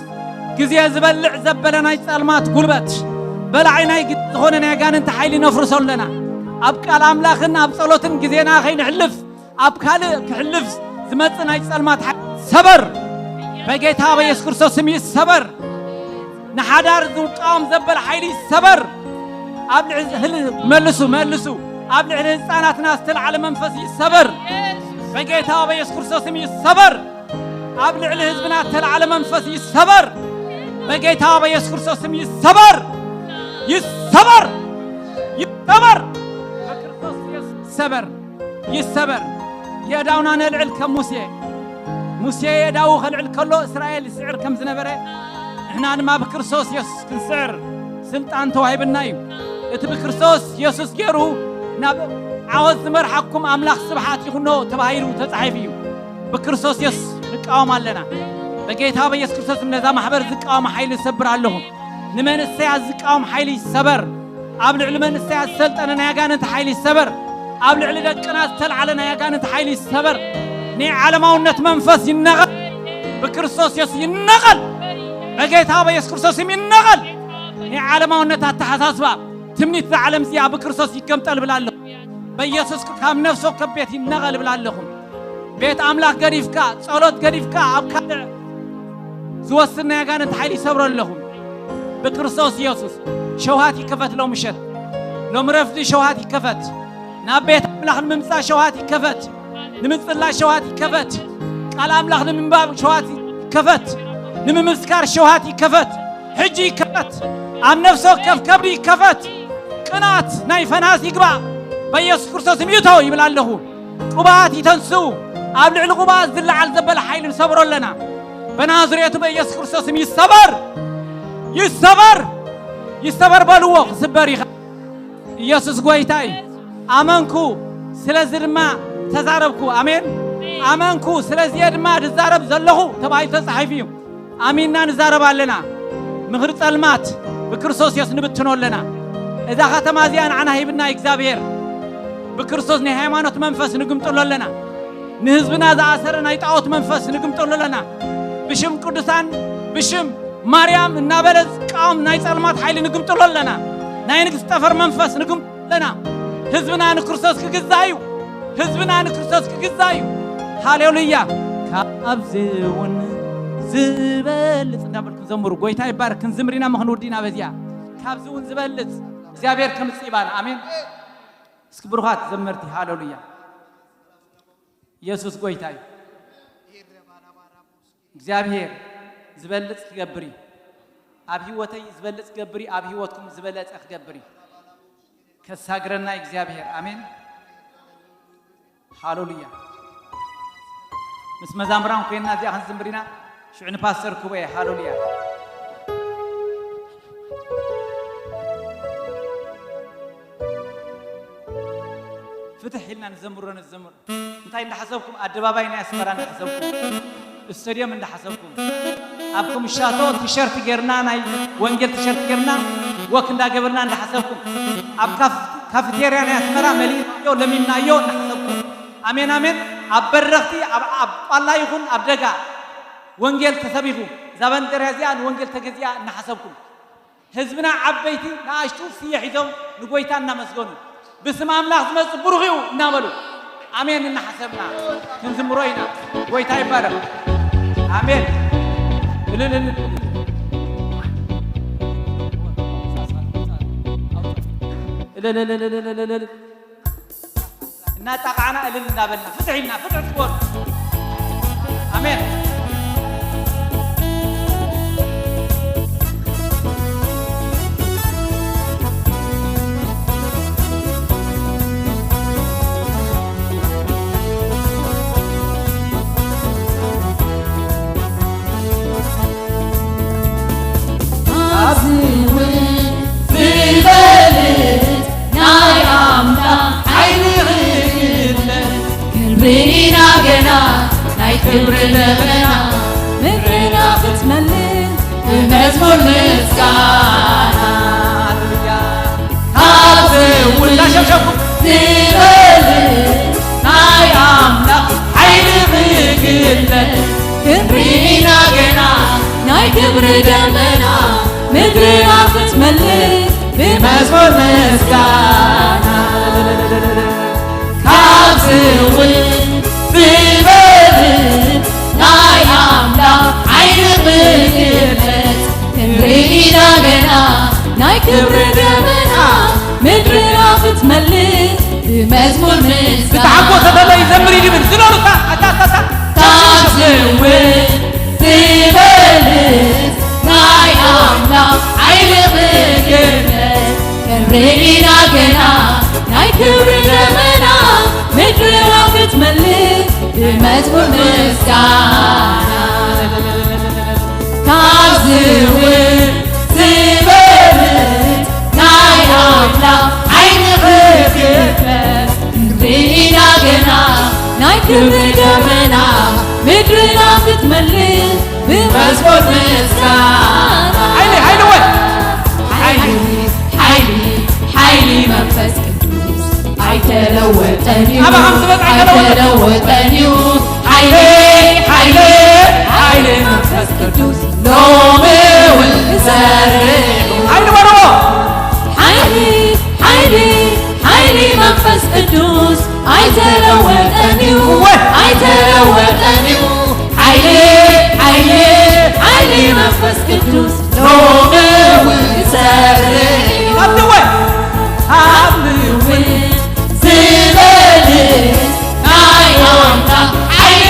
ግዜ ዝበልዕ ዘበለ ናይ ጸልማት ጉልበት፣ በላዒ ናይ ግዜ ዝኾነ ናይ ኣጋንንቲ ሓይሊ ነፍርሶ ኣለና። ኣብ ቃል ኣምላኽን ኣብ ጸሎትን ግዜና ከይንሕልፍ፣ ኣብ ካልእ ክሕልፍ ዝመጽእ ናይ ጸልማት ሓይሊ ሰበር። በጌታ በኢየሱስ ክርስቶስ ስም ይሰበር። ንሓዳር ዝቃወም ዘበለ ሓይሊ ይሰበር። ኣብ ልዕሊ ህል-፣ መልሱ፣ መልሱ። ኣብ ልዕሊ ህፃናትና ዝተላዕለ መንፈስ ይሰበር። በጌታ በኢየሱስ ክርስቶስ ስም ይሰበር። ኣብ ልዕሊ ህዝብና ዝተላዕለ መንፈስ ይሰበር። በጌታ በኢየሱስ ክርስቶስ ስም ይሰበር። ይሰበር። ይሰበር። በክርስቶስ ኢየሱስ ይሰበር። ይሰበር። የእዳውና ነልዕል ከም ሙሴ። ሙሴ የእዳዉ ከልዕል ከሎ እስራኤል ይስዕር ከም ዝነበረ፣ ንሕና ድማ ብክርስቶስ የሱስ ክንስዕር ስልጣን ተዋሂብና እዩ። እቲ ብክርስቶስ የሱስ ገይሩ ናብ ዓወት ዝመርሓኩም ኣምላኽ ስብሓት ይኹኖ ተባሂሉ ተጻሒፉ እዩ። ብክርስቶስ የሱስ ንቃወም ኣለና። በጌታ በኢየሱስ ክርስቶስ ነዛ ማሕበር ዝቃወም ሓይሊ እሰብር ኣለኹ። ንመንእሰያት ዝቃወም ሓይሊ ይሰበር። ኣብ ልዕሊ መንእሰያት ዝሰልጠነ ናይ ኣጋንንቲ ሓይሊ ይሰበር። ኣብ ልዕሊ ደቅና ዝተልዓለ ናይ ኣጋንንቲ ሓይሊ ይሰበር። ናይ ዓለማውነት መንፈስ ይነቐል። ብክርስቶስ የሱስ ይነቐል። በጌታ በኢየሱስ ክርስቶስ ስም ይነቐል። ናይ ዓለማውነት ኣተሓሳስባ፣ ትምኒት እዛ ዓለም እዚኣ ብክርስቶስ ይገምጠል እብል ኣለኹ። በኢየሱስ ካብ ነፍሲ ወከፍ ቤት ይነቐል እብል ኣለኹ። ቤት ኣምላኽ ገዲፍካ፣ ጸሎት ገዲፍካ ኣብ ካልእ ዝወስድ ናይ ኣጋንንቲ ሓይሊ ይሰብሮ ኣለኹ። ብክርስቶስ ኢየሱስ ሸውሃት ይከፈት። ሎም ምሸት፣ ሎም ረፍዲ ሸውሃት ይከፈት። ናብ ቤት ኣምላኽ ንምምጻእ ሸውሃት ይከፈት። ንምጽላይ ሸውሃት ይከፈት። ቃል ኣምላኽ ንምንባብ ሸውሃት ይከፈት። ንምምስካር ሸውሃት ይከፈት። ሕጂ ይከፈት። ኣብ ነፍሲ ወከፍ ከብዲ ይከፈት። ቅንኣት ናይ ፈናስ ይግባእ። በኢየሱስ ክርስቶስ ይእቶ ይብል ኣለኹ። ቅብኣት ይተንስኡ። ኣብ ልዕሊ ቅብኣት ዝለዓል ዘበለ ሓይሊ ንሰብሮ ኣለና። በናዝሬቱ በኢየሱስ ክርስቶስ ስም ይሰበር። ይሰበር። ይሰበር በልዎ፣ ክስበር ይኸ-፣ ኢየሱስ ጎይታ እዩ። ኣመንኩ፣ ስለዚ ድማ ተዛረብኩ። ኣሜን። ኣመንኩ፣ ስለዚ እየ ድማ ዝዛረብ ዘለኹ ተባሂሉ ተጻሒፉ እዩ። ኣሚንና ንዛረብ ኣለና። ምኽሪ ጸልማት ብክርስቶስ የሱስ ንብትኖ ኣለና። እዛ ከተማ እዚኣ ንዓና ሂብና እግዚኣብሔር። ብክርስቶስ ናይ ሃይማኖት መንፈስ ንግምጥሎ ኣለና። ንህዝብና ዝኣሰረ ናይ ጣዖት መንፈስ ንግምጥሎ ኣለና። ብሽም ቅዱሳን፣ ብሽም ማርያም እናበለ ዝቃወም ናይ ጸልማት ሓይሊ ንግምጥሎ ኣለና። ናይ ንግስቲ ጠፈር መንፈስ ንግምጥሎ ኣለና። ህዝብና ንክርስቶስ ክግዛእ እዩ። ህዝብና ንክርስቶስ ክግዛእ እዩ። ሃሌሉያ። ካብዚ እውን ዝበልጽ እንዳበልኩም ዘምሩ። ጎይታ ይባረክ። ክንዝምር ኢና እሞ ክንውዲ ኢና በዚኣ። ካብዚ እውን ዝበልጽ እግዚኣብሔር ከምጽእ ይባና። ኣሜን። እስኪ ብሩኻት ዘመርቲ ሃሌሉያ። ኢየሱስ ጎይታ እዩ። እግዚኣብሔር ዝበልጽ ክገብር እዩ። ኣብ ህይወተይ ዝበልጽ ክገብር እዩ። ኣብ ህይወትኩም ዝበለጸ ክገብር እዩ። ከሳግረና እዩ እግዚኣብሔር። ኣሜን። ሃሌሉያ። ምስ መዛምራን ኮይና እዚኣ ክንዝምር ኢና። ሽዑ ንፓስተር ክቦ እየ። ሃሌሉያ። ፍትሕ ኢልና ንዘምሮ ነዘምር። እንታይ እንዳሓሰብኩም? ኣደባባይ ናይ ኣስመራ እንዳሓሰብኩም፣ ስቶድዮም እንዳሓሰብኩም፣ ኣብ ክምሻቶ ቲሸርት ጌርና፣ ናይ ወንጌል ቲሸርት ጌርና ወክ እንዳገበርና እንዳሓሰብኩም፣ ኣብ ካፍ-፣ ካፍቴርያ ናይ ኣስመራ መሊእናዮ ለሚምናዮ እንዳሓሰብኩም፣ ኣሜን ኣሜን፣ ኣብ በረኽቲ ኣብ፣ ኣብ ቋላ ይኹን ኣብ ደጋ ወንጌል ተሰቢኹ፣ እዛ ባንዴራ እዚኣ ንወንጌል ተገዚኣ እናሓሰብኩም፣ ህዝብና ዓበይቲ ንኣሽቱ ስየ ሒዞም ንጎይታ እናመስገኑ፣ ብስም ኣምላኽ ዝመጽእ ብሩኽ እዩ እናበሉ፣ ኣሜን እናሓሰብና ክንዝምሮ ኢና። ጎይታ ይባረኽ። ኣሜን። እልል፣ እልል፣ እልል። እልል፣ እልል፣ እልል፣ እልል፣ እልል። እናጣቃዕና እልል እንዳበልና ፍትሕ ኢልና ፍትሕ ትኮን። ኣሜን። ኣብዚ እውን ዝበልጽ ናይ ኣምላኽ ሓይሊ ክግለጽ ክንርኢ ኢና ገና ናይ ክብሪ ደመና ምድርና ክትመልእ ብመዝሙር ምስጋና። ሃሌሉያ። ካብዚ እውን እንዳሸብሸብኩም ዝበልጽ ናይ ኣምላኽ ሓይሊ ክግለጽ ክንርኢ ኢና ገና ናይ ክብሪ ደመና ምድርና ክትመልእ ብመዝሙር ምስጋና። ካብዚ እውን ዝበልጽ ናይ ኣምላኽ ሓይሊ ክግለጽ ክንርኢ ኢና ገና ናይ ክብሪ ደመና ምድርና ክትመልእ ብመዝሙር ምስጋና። ዝተሓጎሰ ዘሎ ይዘምር ይድብል። ዝለሉ እታ፣ እታ፣ እታ፣ እታ። ካብዚ እውን ዝበልጽ ናይ ኣምላኽ ሓይሊ ክግለጽ ክንርኢ ኢና ገና ናይ ክብሪ ደመና ምድርና ክትመልእ ብመዝሙር ምስጋና። ካብዚ እውን ዝበልጽ ናይ ኣምላኽ ሓይሊ ክግለጽ ክንርኢ ኢና ገና ናይ ክብሪ ደመና ምድርና ክትመልእ ብመዝሙር ምስጋና። ሓይሊ፣ ሓይሊ ወይ? ሓይሊ፣ ሓይሊ፣ ሓይሊ መንፈስ ቅዱስ ኣይተለወጠን እዩ። ኣባኻም ዝበልጽ ኣይተለወጠን። ኣይተለወጠን እዩ። ሓይሊ፣ ሓይሊ፣ ሓይሊ መንፈስ ቅዱስ ሎሚ እውን ይሰርሕ እዩ። ሓይሊ በልዎ። ሓይሊ፣ ሓይሊ፣ ሓይሊ መንፈስ ቅዱስ ኣይተለወጠን እዩ። እወ። ኣይተለወጠን እዩ። ሓይሊ፣ ሓይሊ፣ ሓይሊ መንፈስ ቅዱስ ሎሚ እውን ይሰርሕ እዩ። ኣብቲ እወ። ኣብቲ እውን ዝበልጽ ናይ ኣምላኽ ሓይሊ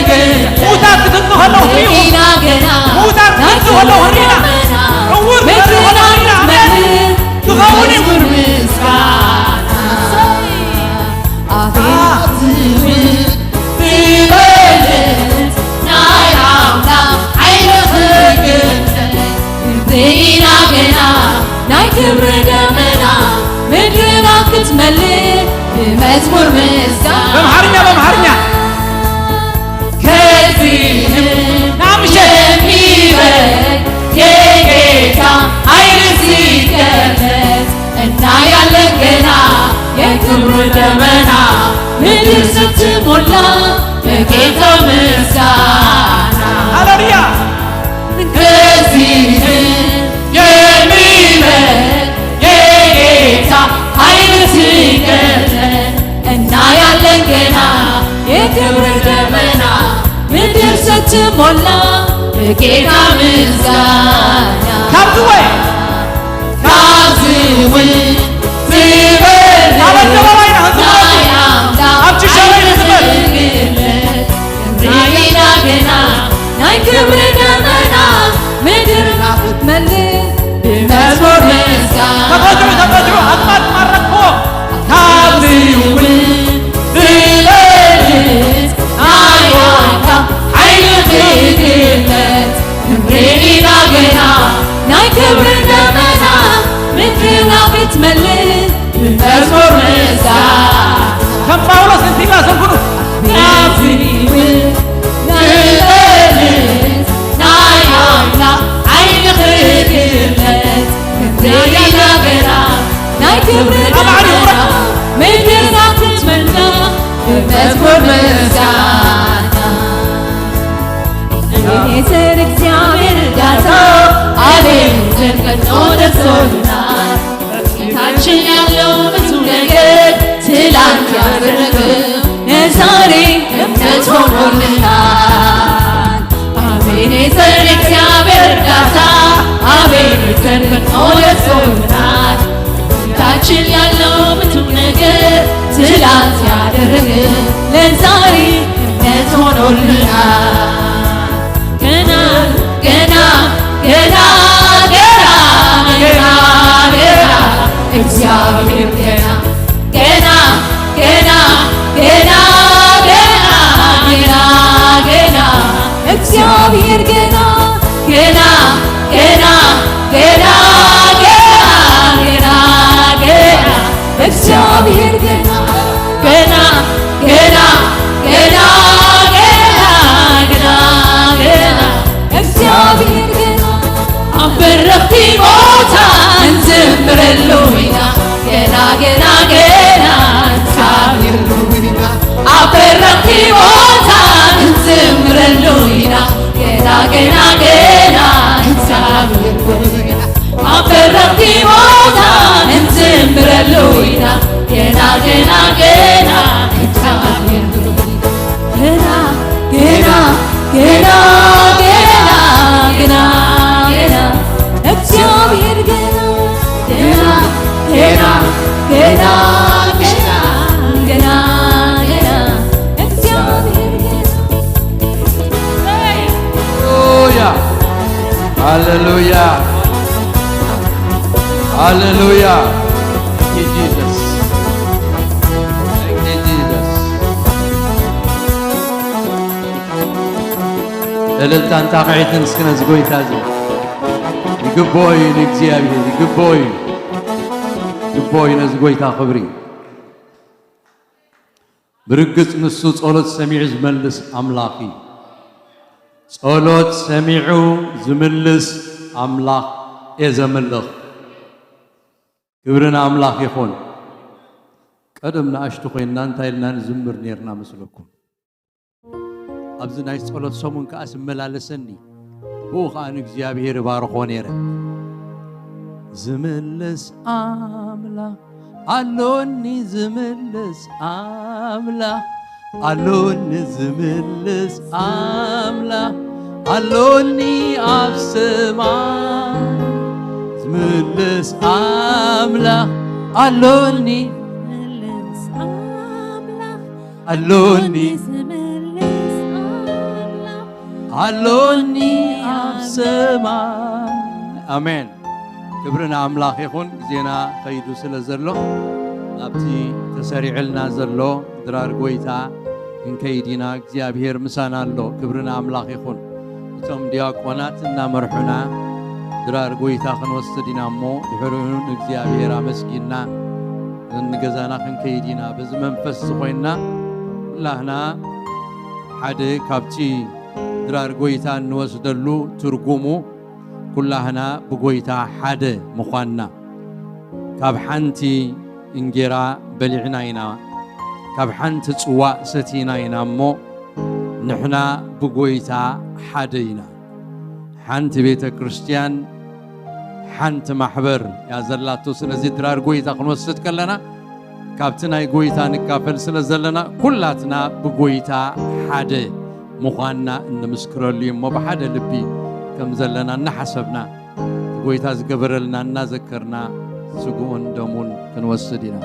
ክግለጽ። ምዉታት ክትንሱ ከለዉ ትርእዩ። ኢና ገና ምዉታት ክትንሱ ከለዉ ንርኢ ኢና። ዕዉር ክትበርህ ከለዉ ንርኢ ኢና። ኣሜን። ክኸውን እዩ። ምስጋና። ኣቤት ዝብል ዝበልጽ ናይ ኣምላኽ ሓይሊ ክግለጽ ክንርኢ ኢና ገና ናይ ክብሪ ደመና ምድርና ክትመልእ ብመዝሙር ምስጋና። በምሓርኛ፣ በምሓርኛ። ከዚህም ናምሸት የሚበልጥ የጌታ ኃይል ሲገለጥ እናያለን ገና የክብሩ ደመና ምድር ስትሞላ ጌታ ምስጋና ካብዚ ወይ ካብዚ እውን ዝበልጽ ኣብ ኣደባባይና ክንዝመር ናይ ኣምላኽ ኣብቲ ሻወይ ንዝመር ክብርና ገና ናይ ክብሪ ደመና ምድርና ክትመልእ ብመዝሙር ምስጋና ተቐድዑ ተቐድዑ ኣጥማት ማረክዎ ካብዚ እውን ዝበልጽ ናይ ዋጋ ሓይሊ ክግለጽ ክንርኢ ኢና ገና ናይ ክብሪ ደመና ምድርና ክትመልእ ብመዝሙር ምስጋና ከም ጳውሎስ እንቲና ዘንኩኑ ካብዚ እውን ዝበልጽ ናይ ኣምላኽ ሓይሊ ክግለጽ ክንርኢ ኢና ገና ናይ ክብሪ ኣብ ዓዲ ደመና ምድርና ክትመልእ ብመዝሙር ምስጋና እቤኔዘር እግዚኣብሔር እርዳታ አቤኔዘር ፈጥኖ ደርሶልናል። ጌታችን ያለው ብዙ ነገር ትላንት ያደረገው ለዛሬ እምነት ሆኖልናል። አቤኔዘር እግዚአብሔር እርዳታ አቤኔዘር ፈጥኖ ደርሶልናል። ጌታችን ያለው ብዙ ነገር ትላንት ያደረገ ለዛሬ እምነት ሆኖልናል። ገና ገና ገና ገና ገና ገና እግዚአብሔር ገና ገና ገና ገና ገና ገና ገና እግዚአብሔር ገና ገና ገና ገና ገና ገና ገና እግዚአብሔር ገና ገና ገና ገና ገና ገና ገና እግዚአብሔር ገና ኣብ በረኽቲ ቦታ እንዝምረሉ ኢና ገና ገና ገና እንሳብየሉ ኢና ኣብ በረኽቲ ቦታ እንዝምረሉ ኢና ገና ገና ገና እንሳብየሉ ኢና ኣብ በረኽቲ ቦታ እንዝምረሉ ኢና ገና ገና ገና እንሳብየሉ ኢና ገና ገና ገና ገና ገና ገና ገና እግዚአብሔር ገና ገና ገና ገና ገና ገና ገና እግዚአብሔር ገና ሃሌሉያ ሃሌሉያ ሃሌሉያ። Thank you, Jesus. Thank you, Jesus. እልልታን ጣቕዒትን እስኪ ነዚ ጎይታ እዚ ይግብኦ እዩ ንእግዚኣብሔር ይግብኦ እዩ ይግብኦ እዩ ነዚ ጎይታ ክብሪ ብርግጽ ንሱ ጸሎት ሰሚዑ ዝመልስ ኣምላኽ እዩ። ጸሎት ሰሚዑ ዝምልስ ኣምላኽ እየ ዘምልኽ። ክብሪ ንኣምላኽ ይኹን። ቀደም ንኣሽቱ ኮይንና እንታይ ኢልና ንዝምር ነርና መስለኩም? ኣብዚ ናይ ጸሎት ሰሙን ከኣ ዝመላለሰኒ ብኡ ከኣ ንእግዚኣብሔር እባርኾ ነይረ። ዝምልስ ኣምላኽ ኣሎኒ ዝምልስ ኣምላኽ ኣሎኒ ዝምልስ ኣምላኽ ኣሎኒ ኣብ ሰማይ ዝምልስ ኣምላኽ ኣሎኒ ኣሎኒ ኣሎኒ ኣብ ሰማይ ኣሜን። ክብሪ ንኣምላኽ ይኹን። ግዜና ኸይዱ ስለ ዘሎ ናብቲ ተሰሪዕልና ዘሎ ድራር ጎይታ ክንከይድ ኢና። እግዚኣብሔር ምሳና ኣሎ። ክብሪ ንኣምላኽ ይኹን። እቶም ዲያቆናት እናመርሑና ድራር ጎይታ ክንወስድ ኢና እሞ ድሕሪኡ ንእግዚኣብሔር ኣመስጊንና ንገዛና ክንከይድ ኢና። በዚ መንፈስ ዝኾይንና ኩላህና ሓደ ካብቲ ድራር ጎይታ እንወስደሉ ትርጉሙ ኩላህና ብጎይታ ሓደ ምዃንና ካብ ሓንቲ እንጌራ በሊዕና ኢና ካብ ሓንቲ ጽዋእ ሰቲና ኢና እሞ ንሕና ብጎይታ ሓደ ኢና ሓንቲ ቤተ ክርስቲያን ሓንቲ ማሕበር እያ ዘላቶ ስለዚ ድራር ጎይታ ክንወስድ ከለና ካብቲ ናይ ጎይታ ንካፈል ስለ ዘለና ኩላትና ብጎይታ ሓደ ምዃንና እንምስክረሉ እዩ እሞ፣ ብሓደ ልቢ ከም ዘለና እናሓሰብና፣ እቲ ጎይታ ዝገበረልና እናዘከርና፣ ስግኡን ደሙን ክንወስድ ኢና።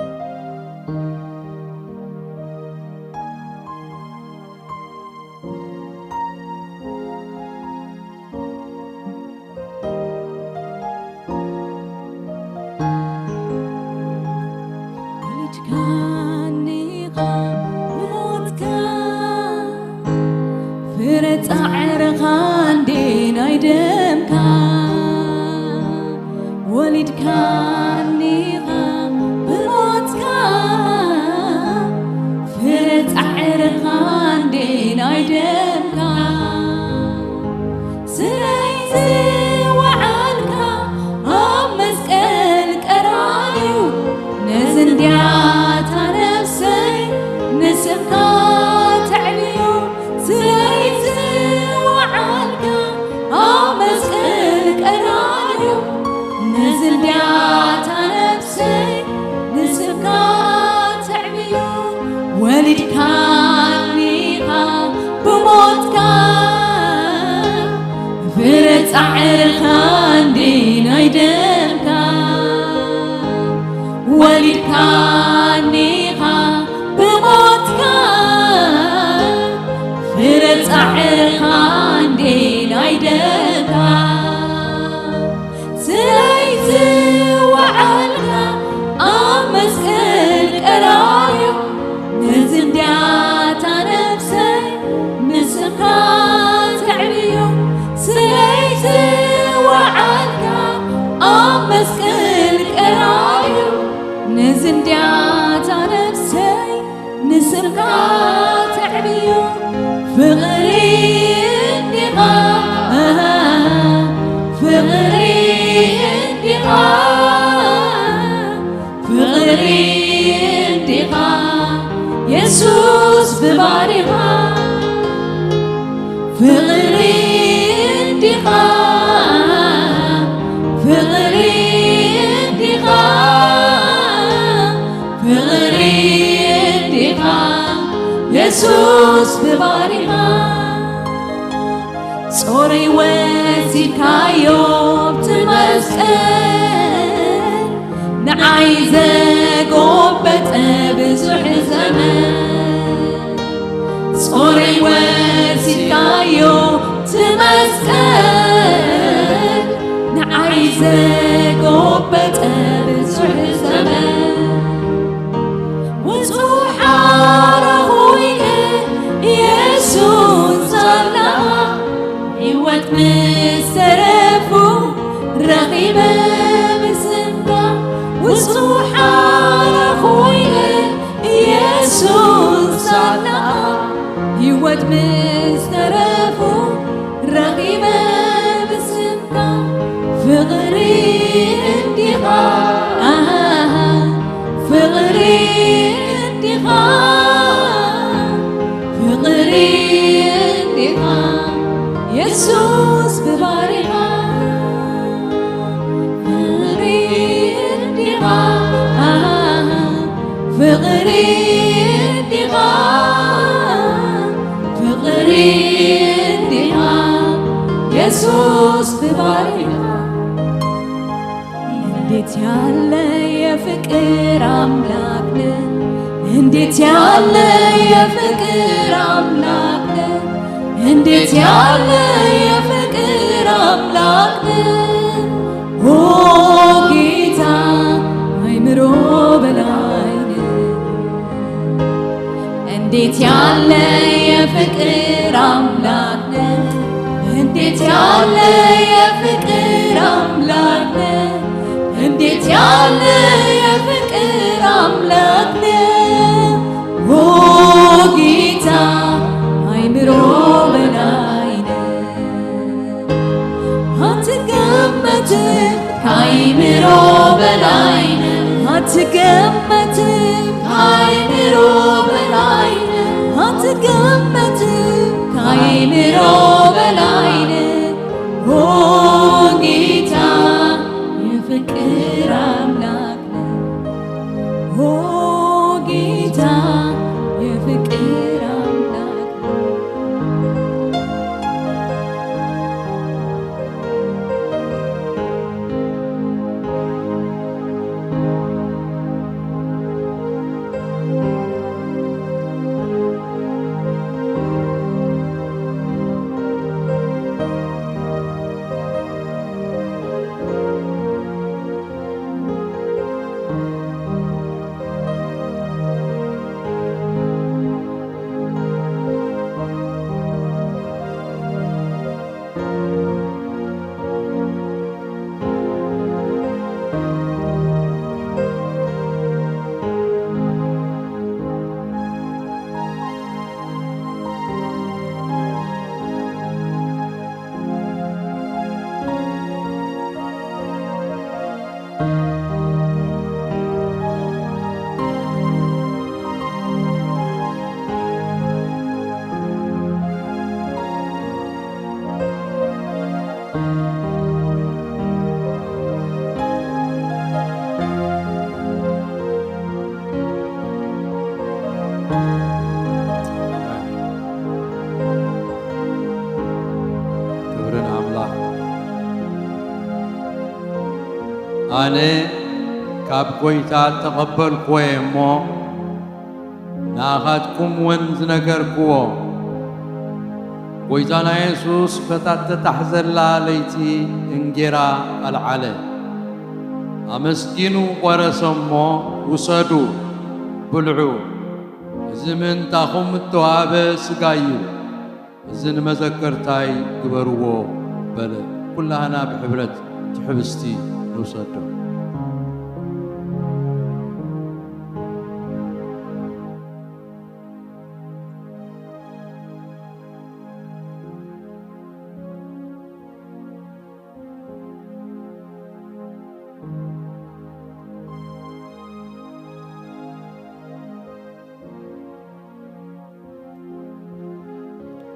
ወሊድካኒ ኢኻ ብሞትካ፣ ፍረ ጻዕርኻ እንዴ ናይ ደምካ። ወሊድካኒ ኢኻ ብሞትካ፣ ፍረ ጻዕርኻ እንዴ ናይ ደምካ። ስለይ ዝወዓልካ ኣብ መስቀል ቀራንዮ፣ ነዚ እንድያታ ነፍሰይ ንስምካ ተዕብዮ። ስለይ ዝወዓልካ ኣብ መስቀል ቀራንዮ፣ ነዚ እንድያታ ነፍሰይ ንስምካ ተዕብዮ። ወሊድካኒ ኢኻ ብሞትካ፣ ፍረ ጻዕርኻ እንዴ ናይ ደምካ። ወሊድካኒ ኢኻ ብሞትካ፣ ፍረ ጻዕርኻ እንዴ ናይ ደምካ። ስለይ ዝወዓልካ ኣብ መስቀል ቀራንዮ፣ ነዚ እንድያታ ነፍሰይ ንስምካ ተዕብዮ። ስለይ ዝወዓልካ ኣብ መስቀል ቀራንዮ፣ ነዚ እንድያታ ነፍሰይ ንስምካ ተዕብዮ። ፍቕሪ እንዲኻ፣ ፍቕሪ እንዲኻ፣ ፍቕሪ እንዲኻ የሱስ ብባሪኻ። ፍቕሪ እንዲኻ፣ ፍቕሪ እንዲኻ፣ ፍቕሪ እንዲኻ የሱስ ብባሪኻ። ጾረይ ወሲድካዮ ብቲ መስቀል፣ ንዓይ ዘጎበጠ ብዙሕ ዘመን። ጾረይ ወሲድካዮ ብቲ መስቀል፣ ንዓይ ዘጎበጠ ብዙሕ ዘመን። ውጹእ ሓራ ኮይነ የሱስ ሳላኻ፣ ህይወት ምስ ተረፉ ረኺበ ብስምካ። ውጹእ ሓራ ኮይነ የሱስ ሳላኻ፣ ህይወት ምስ ተረፉ ረኺበ ብስምካ። ፍቕሪ እንዲኻ፣ ኣሃ፣ ፍቕሪ እንዲኻ፣ ፍቕሪ እንዲኻ የሱስ ብባሪኻ። ፍቕሪ እንዲኻ፣ ኣሃ፣ ፍቕሪ እንዲኻ፣ ፍቕሪ እንዲኻ የሱስ ብባሪኻ። እንዴት ያለ የፍቅር አምላክ ነህ! እንዴት ያለ የፍቅር አምላክ ነህ! እንዴት ያለ የፍቅር አምላክ ነህ! ኦ ጌታ፣ አይምሮ በላይ ነህ። እንዴት ያለ የፍቅር አምላክ ነህ! እንዴት ያለ የፍቅር አምላክ ነህ! እንዴት ያለ የፍቅር አምላክ ነህ! ኦ ጌታ፣ አይምሮ በላይ ነህ። አትገመትም፣ ከአይምሮ በላይ ነህ። አትገመትም፣ ከአይምሮ በላይ ነህ። አትገመትም፣ ከአይምሮ በላይ ነህ። ኦ ጌታ፣ የፍቅር አምላክ ነህ። ኦ ጌታ፣ የፍቅር አምላክ ነህ። ክብሪ ንኣምላኽ። ኣነ ካብ ጐይታ እተቐበልክዎ እየ እሞ፣ ንኣኻትኩም እውን ዝነገርክዎ። ጐይታና የሱስ በታ እተታሕዘላ ለይቲ እንጌራ ኣልዓለ። ኣመስጊኑ ቈረሰ እሞ፣ ውሰዱ፣ ብልዑ። እዚ ምእንታኹም እተዋህበ ሥጋይ እዩ። እዚ ንመዘከርታይ ግበርዎ በለ። ኩላህና ብሕብረት እቲ ሕብስቲ ንውሰዶ።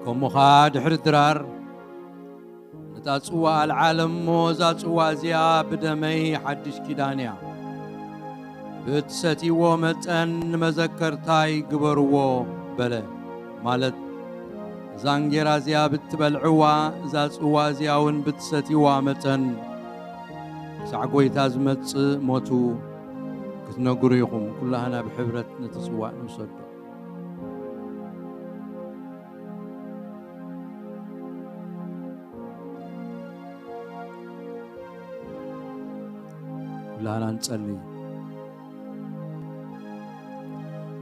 ከምኡ ኸኣ ድሕሪ ድራር ነታ ጽዋ ኣልዓለ እሞ፣ እዛ ጽዋ እዚኣ ብደመይ ሓድሽ ኪዳን እያ። ብእትሰትይዎ መጠን ንመዘከርታይ ግበርዎ በለ። ማለት እዛ እንጌራ እዚኣ ብትበልዕዋ፣ እዛ ጽዋ እዚኣ እውን ብትሰትይዋ መጠን ክሳዕ ጐይታ ዝመጽእ ሞቱ ክትነግሩ ኢኹም። ኩላህና ብሕብረት ነቲ ጽዋእ ንውሰዶ። ኩላህና ንጸሊ።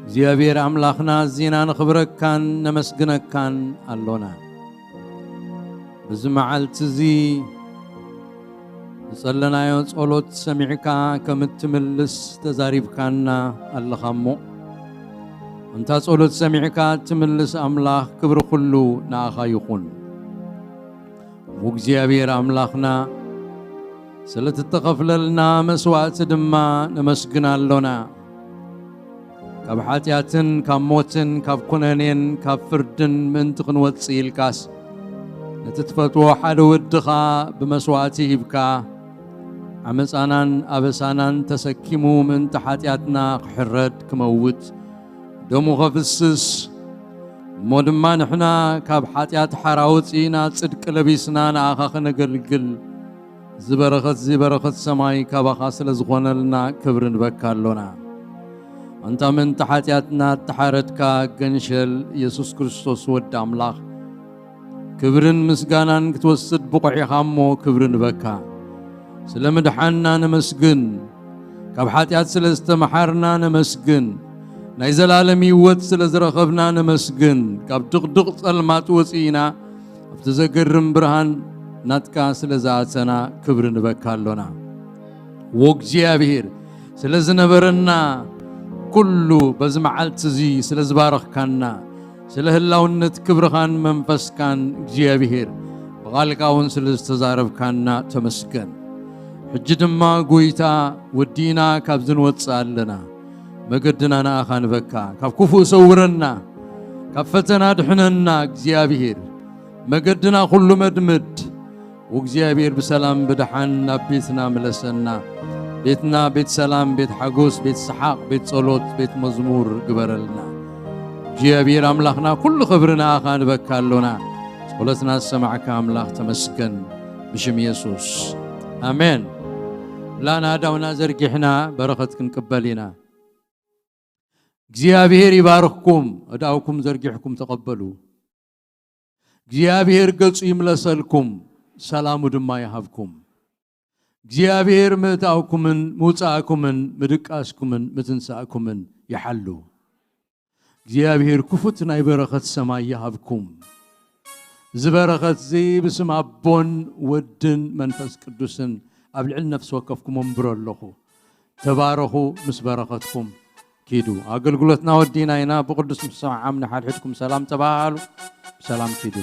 እግዚኣብሔር ኣምላኽና፣ ኣዚና ነኽብረካን ነመስግነካን ኣሎና። በዚ መዓልቲ እዚ ዝጸለናዮ ጸሎት ሰሚዕካ ከም እትምልስ ተዛሪብካና ኣለኻ እሞ፣ እንታ ጸሎት ሰሚዕካ እትምልስ ኣምላኽ፣ ክብሪ ኩሉ ንኣኻ ይኹን። እሞ እግዚኣብሔር ኣምላኽና፣ ስለ እተኸፍለልና መስዋእቲ ድማ ነመስግን ኣሎና። ካብ ሓጢኣትን ካብ ሞትን ካብ ኩነኔን ካብ ፍርድን ምእንቲ ክንወጽእ ኢልካስ፣ ነቲ ትፈትዎ ሓደ ወድኻ ብመስዋእቲ ሂብካ፣ ዓመጻናን ኣበሳናን ተሰኪሙ ምእንቲ ሓጢኣትና ክሕረድ ክመውት ደሙ ኸፍስስ፣ እሞ ድማ ንሕና ካብ ሓጢኣት ሓራ ወጺእና ጽድቂ ለቢስና ንኣኻ ኸነገልግል፣ እዚ በረኸት እዚ በረኸት ሰማይ ካባኻ ስለ ዝኾነልና ክብሪ ንበካ ኣሎና። ኣንታ ምእንቲ ሓጢኣትና እተሓረድካ ገንሸል የሱስ ክርስቶስ ወዲ ኣምላኽ፣ ክብርን ምስጋናን ክትወስድ ብቑዕ ኢኻ እሞ ክብሪ ንበካ። ስለ ምድሓንና ነመስግን። ካብ ሓጢኣት ስለ ዝተመሓርና ነመስግን። ናይ ዘላለም ህይወት ስለ ዝረኸብና ነመስግን። ካብ ድቕድቕ ጸልማት ወጺእና ኣብቲ ዘገርም ብርሃን ናትካ ስለ ዝኣተና ክብሪ ንበካ ኣሎና። ወእግዚኣብሔር ስለ ዝነበረና ኩሉ በዚ መዓልቲ እዚ ስለ ዝባረኽካና ስለ ህላውነት ክብርኻን መንፈስካን እግዚኣብሔር ብቓልካ እውን ስለ ዝተዛረብካና ተመስገን። ሕጂ ድማ ጎይታ ወዲእና ካብዚ ንወፅእ ኣለና። መገድና ንኣኻ ንበካ። ካብ ክፉእ ሰውረና፣ ካብ ፈተና ድሕነና እግዚኣብሔር። መገድና ኩሉ መድምድ። ወእግዚኣብሔር ብሰላም ብደሓን ናብ ቤትና ምለሰና። ቤትና ቤት ሰላም፣ ቤት ሓጎስ፣ ቤት ሰሓቕ፣ ቤት ጸሎት፣ ቤት መዝሙር ግበረልና። እግዚኣብሔር ኣምላኽና ኩሉ ክብሪ ንኣኻ ንበካ ኣሎና። ጸሎትና ዝሰማዕካ ኣምላኽ ተመስገን። ብሽም የሱስ ኣሜን። ላና ኣእዳውና ዘርጊሕና በረኸት ክንቅበል ኢና። እግዚኣብሔር ይባርኽኩም። ኣእዳውኩም ዘርጊሕኩም ተቐበሉ። እግዚኣብሔር ገጹ ይምለሰልኩም፣ ሰላሙ ድማ ይሃብኩም። እግዚኣብሔር ምእታውኩምን ምውጻእኩምን ምድቃስኩምን ምትንሳእኩምን ይሓሉ። እግዚኣብሔር ክፉት ናይ በረኸት ሰማይ ይሃብኩም። እዚ በረኸት እዚ ብስም ኣቦን ወድን መንፈስ ቅዱስን ኣብ ልዕሊ ነፍሲ ወከፍኩም ኣንብሮ ኣለኹ። ተባረኹ፣ ምስ በረኸትኩም ኪዱ። ኣገልግሎትና ወዲና ኢና። ብቕዱስ ምስምዓም ንሓድሕድኩም ሰላም ተባሃሉ። ሰላም ኪዱ።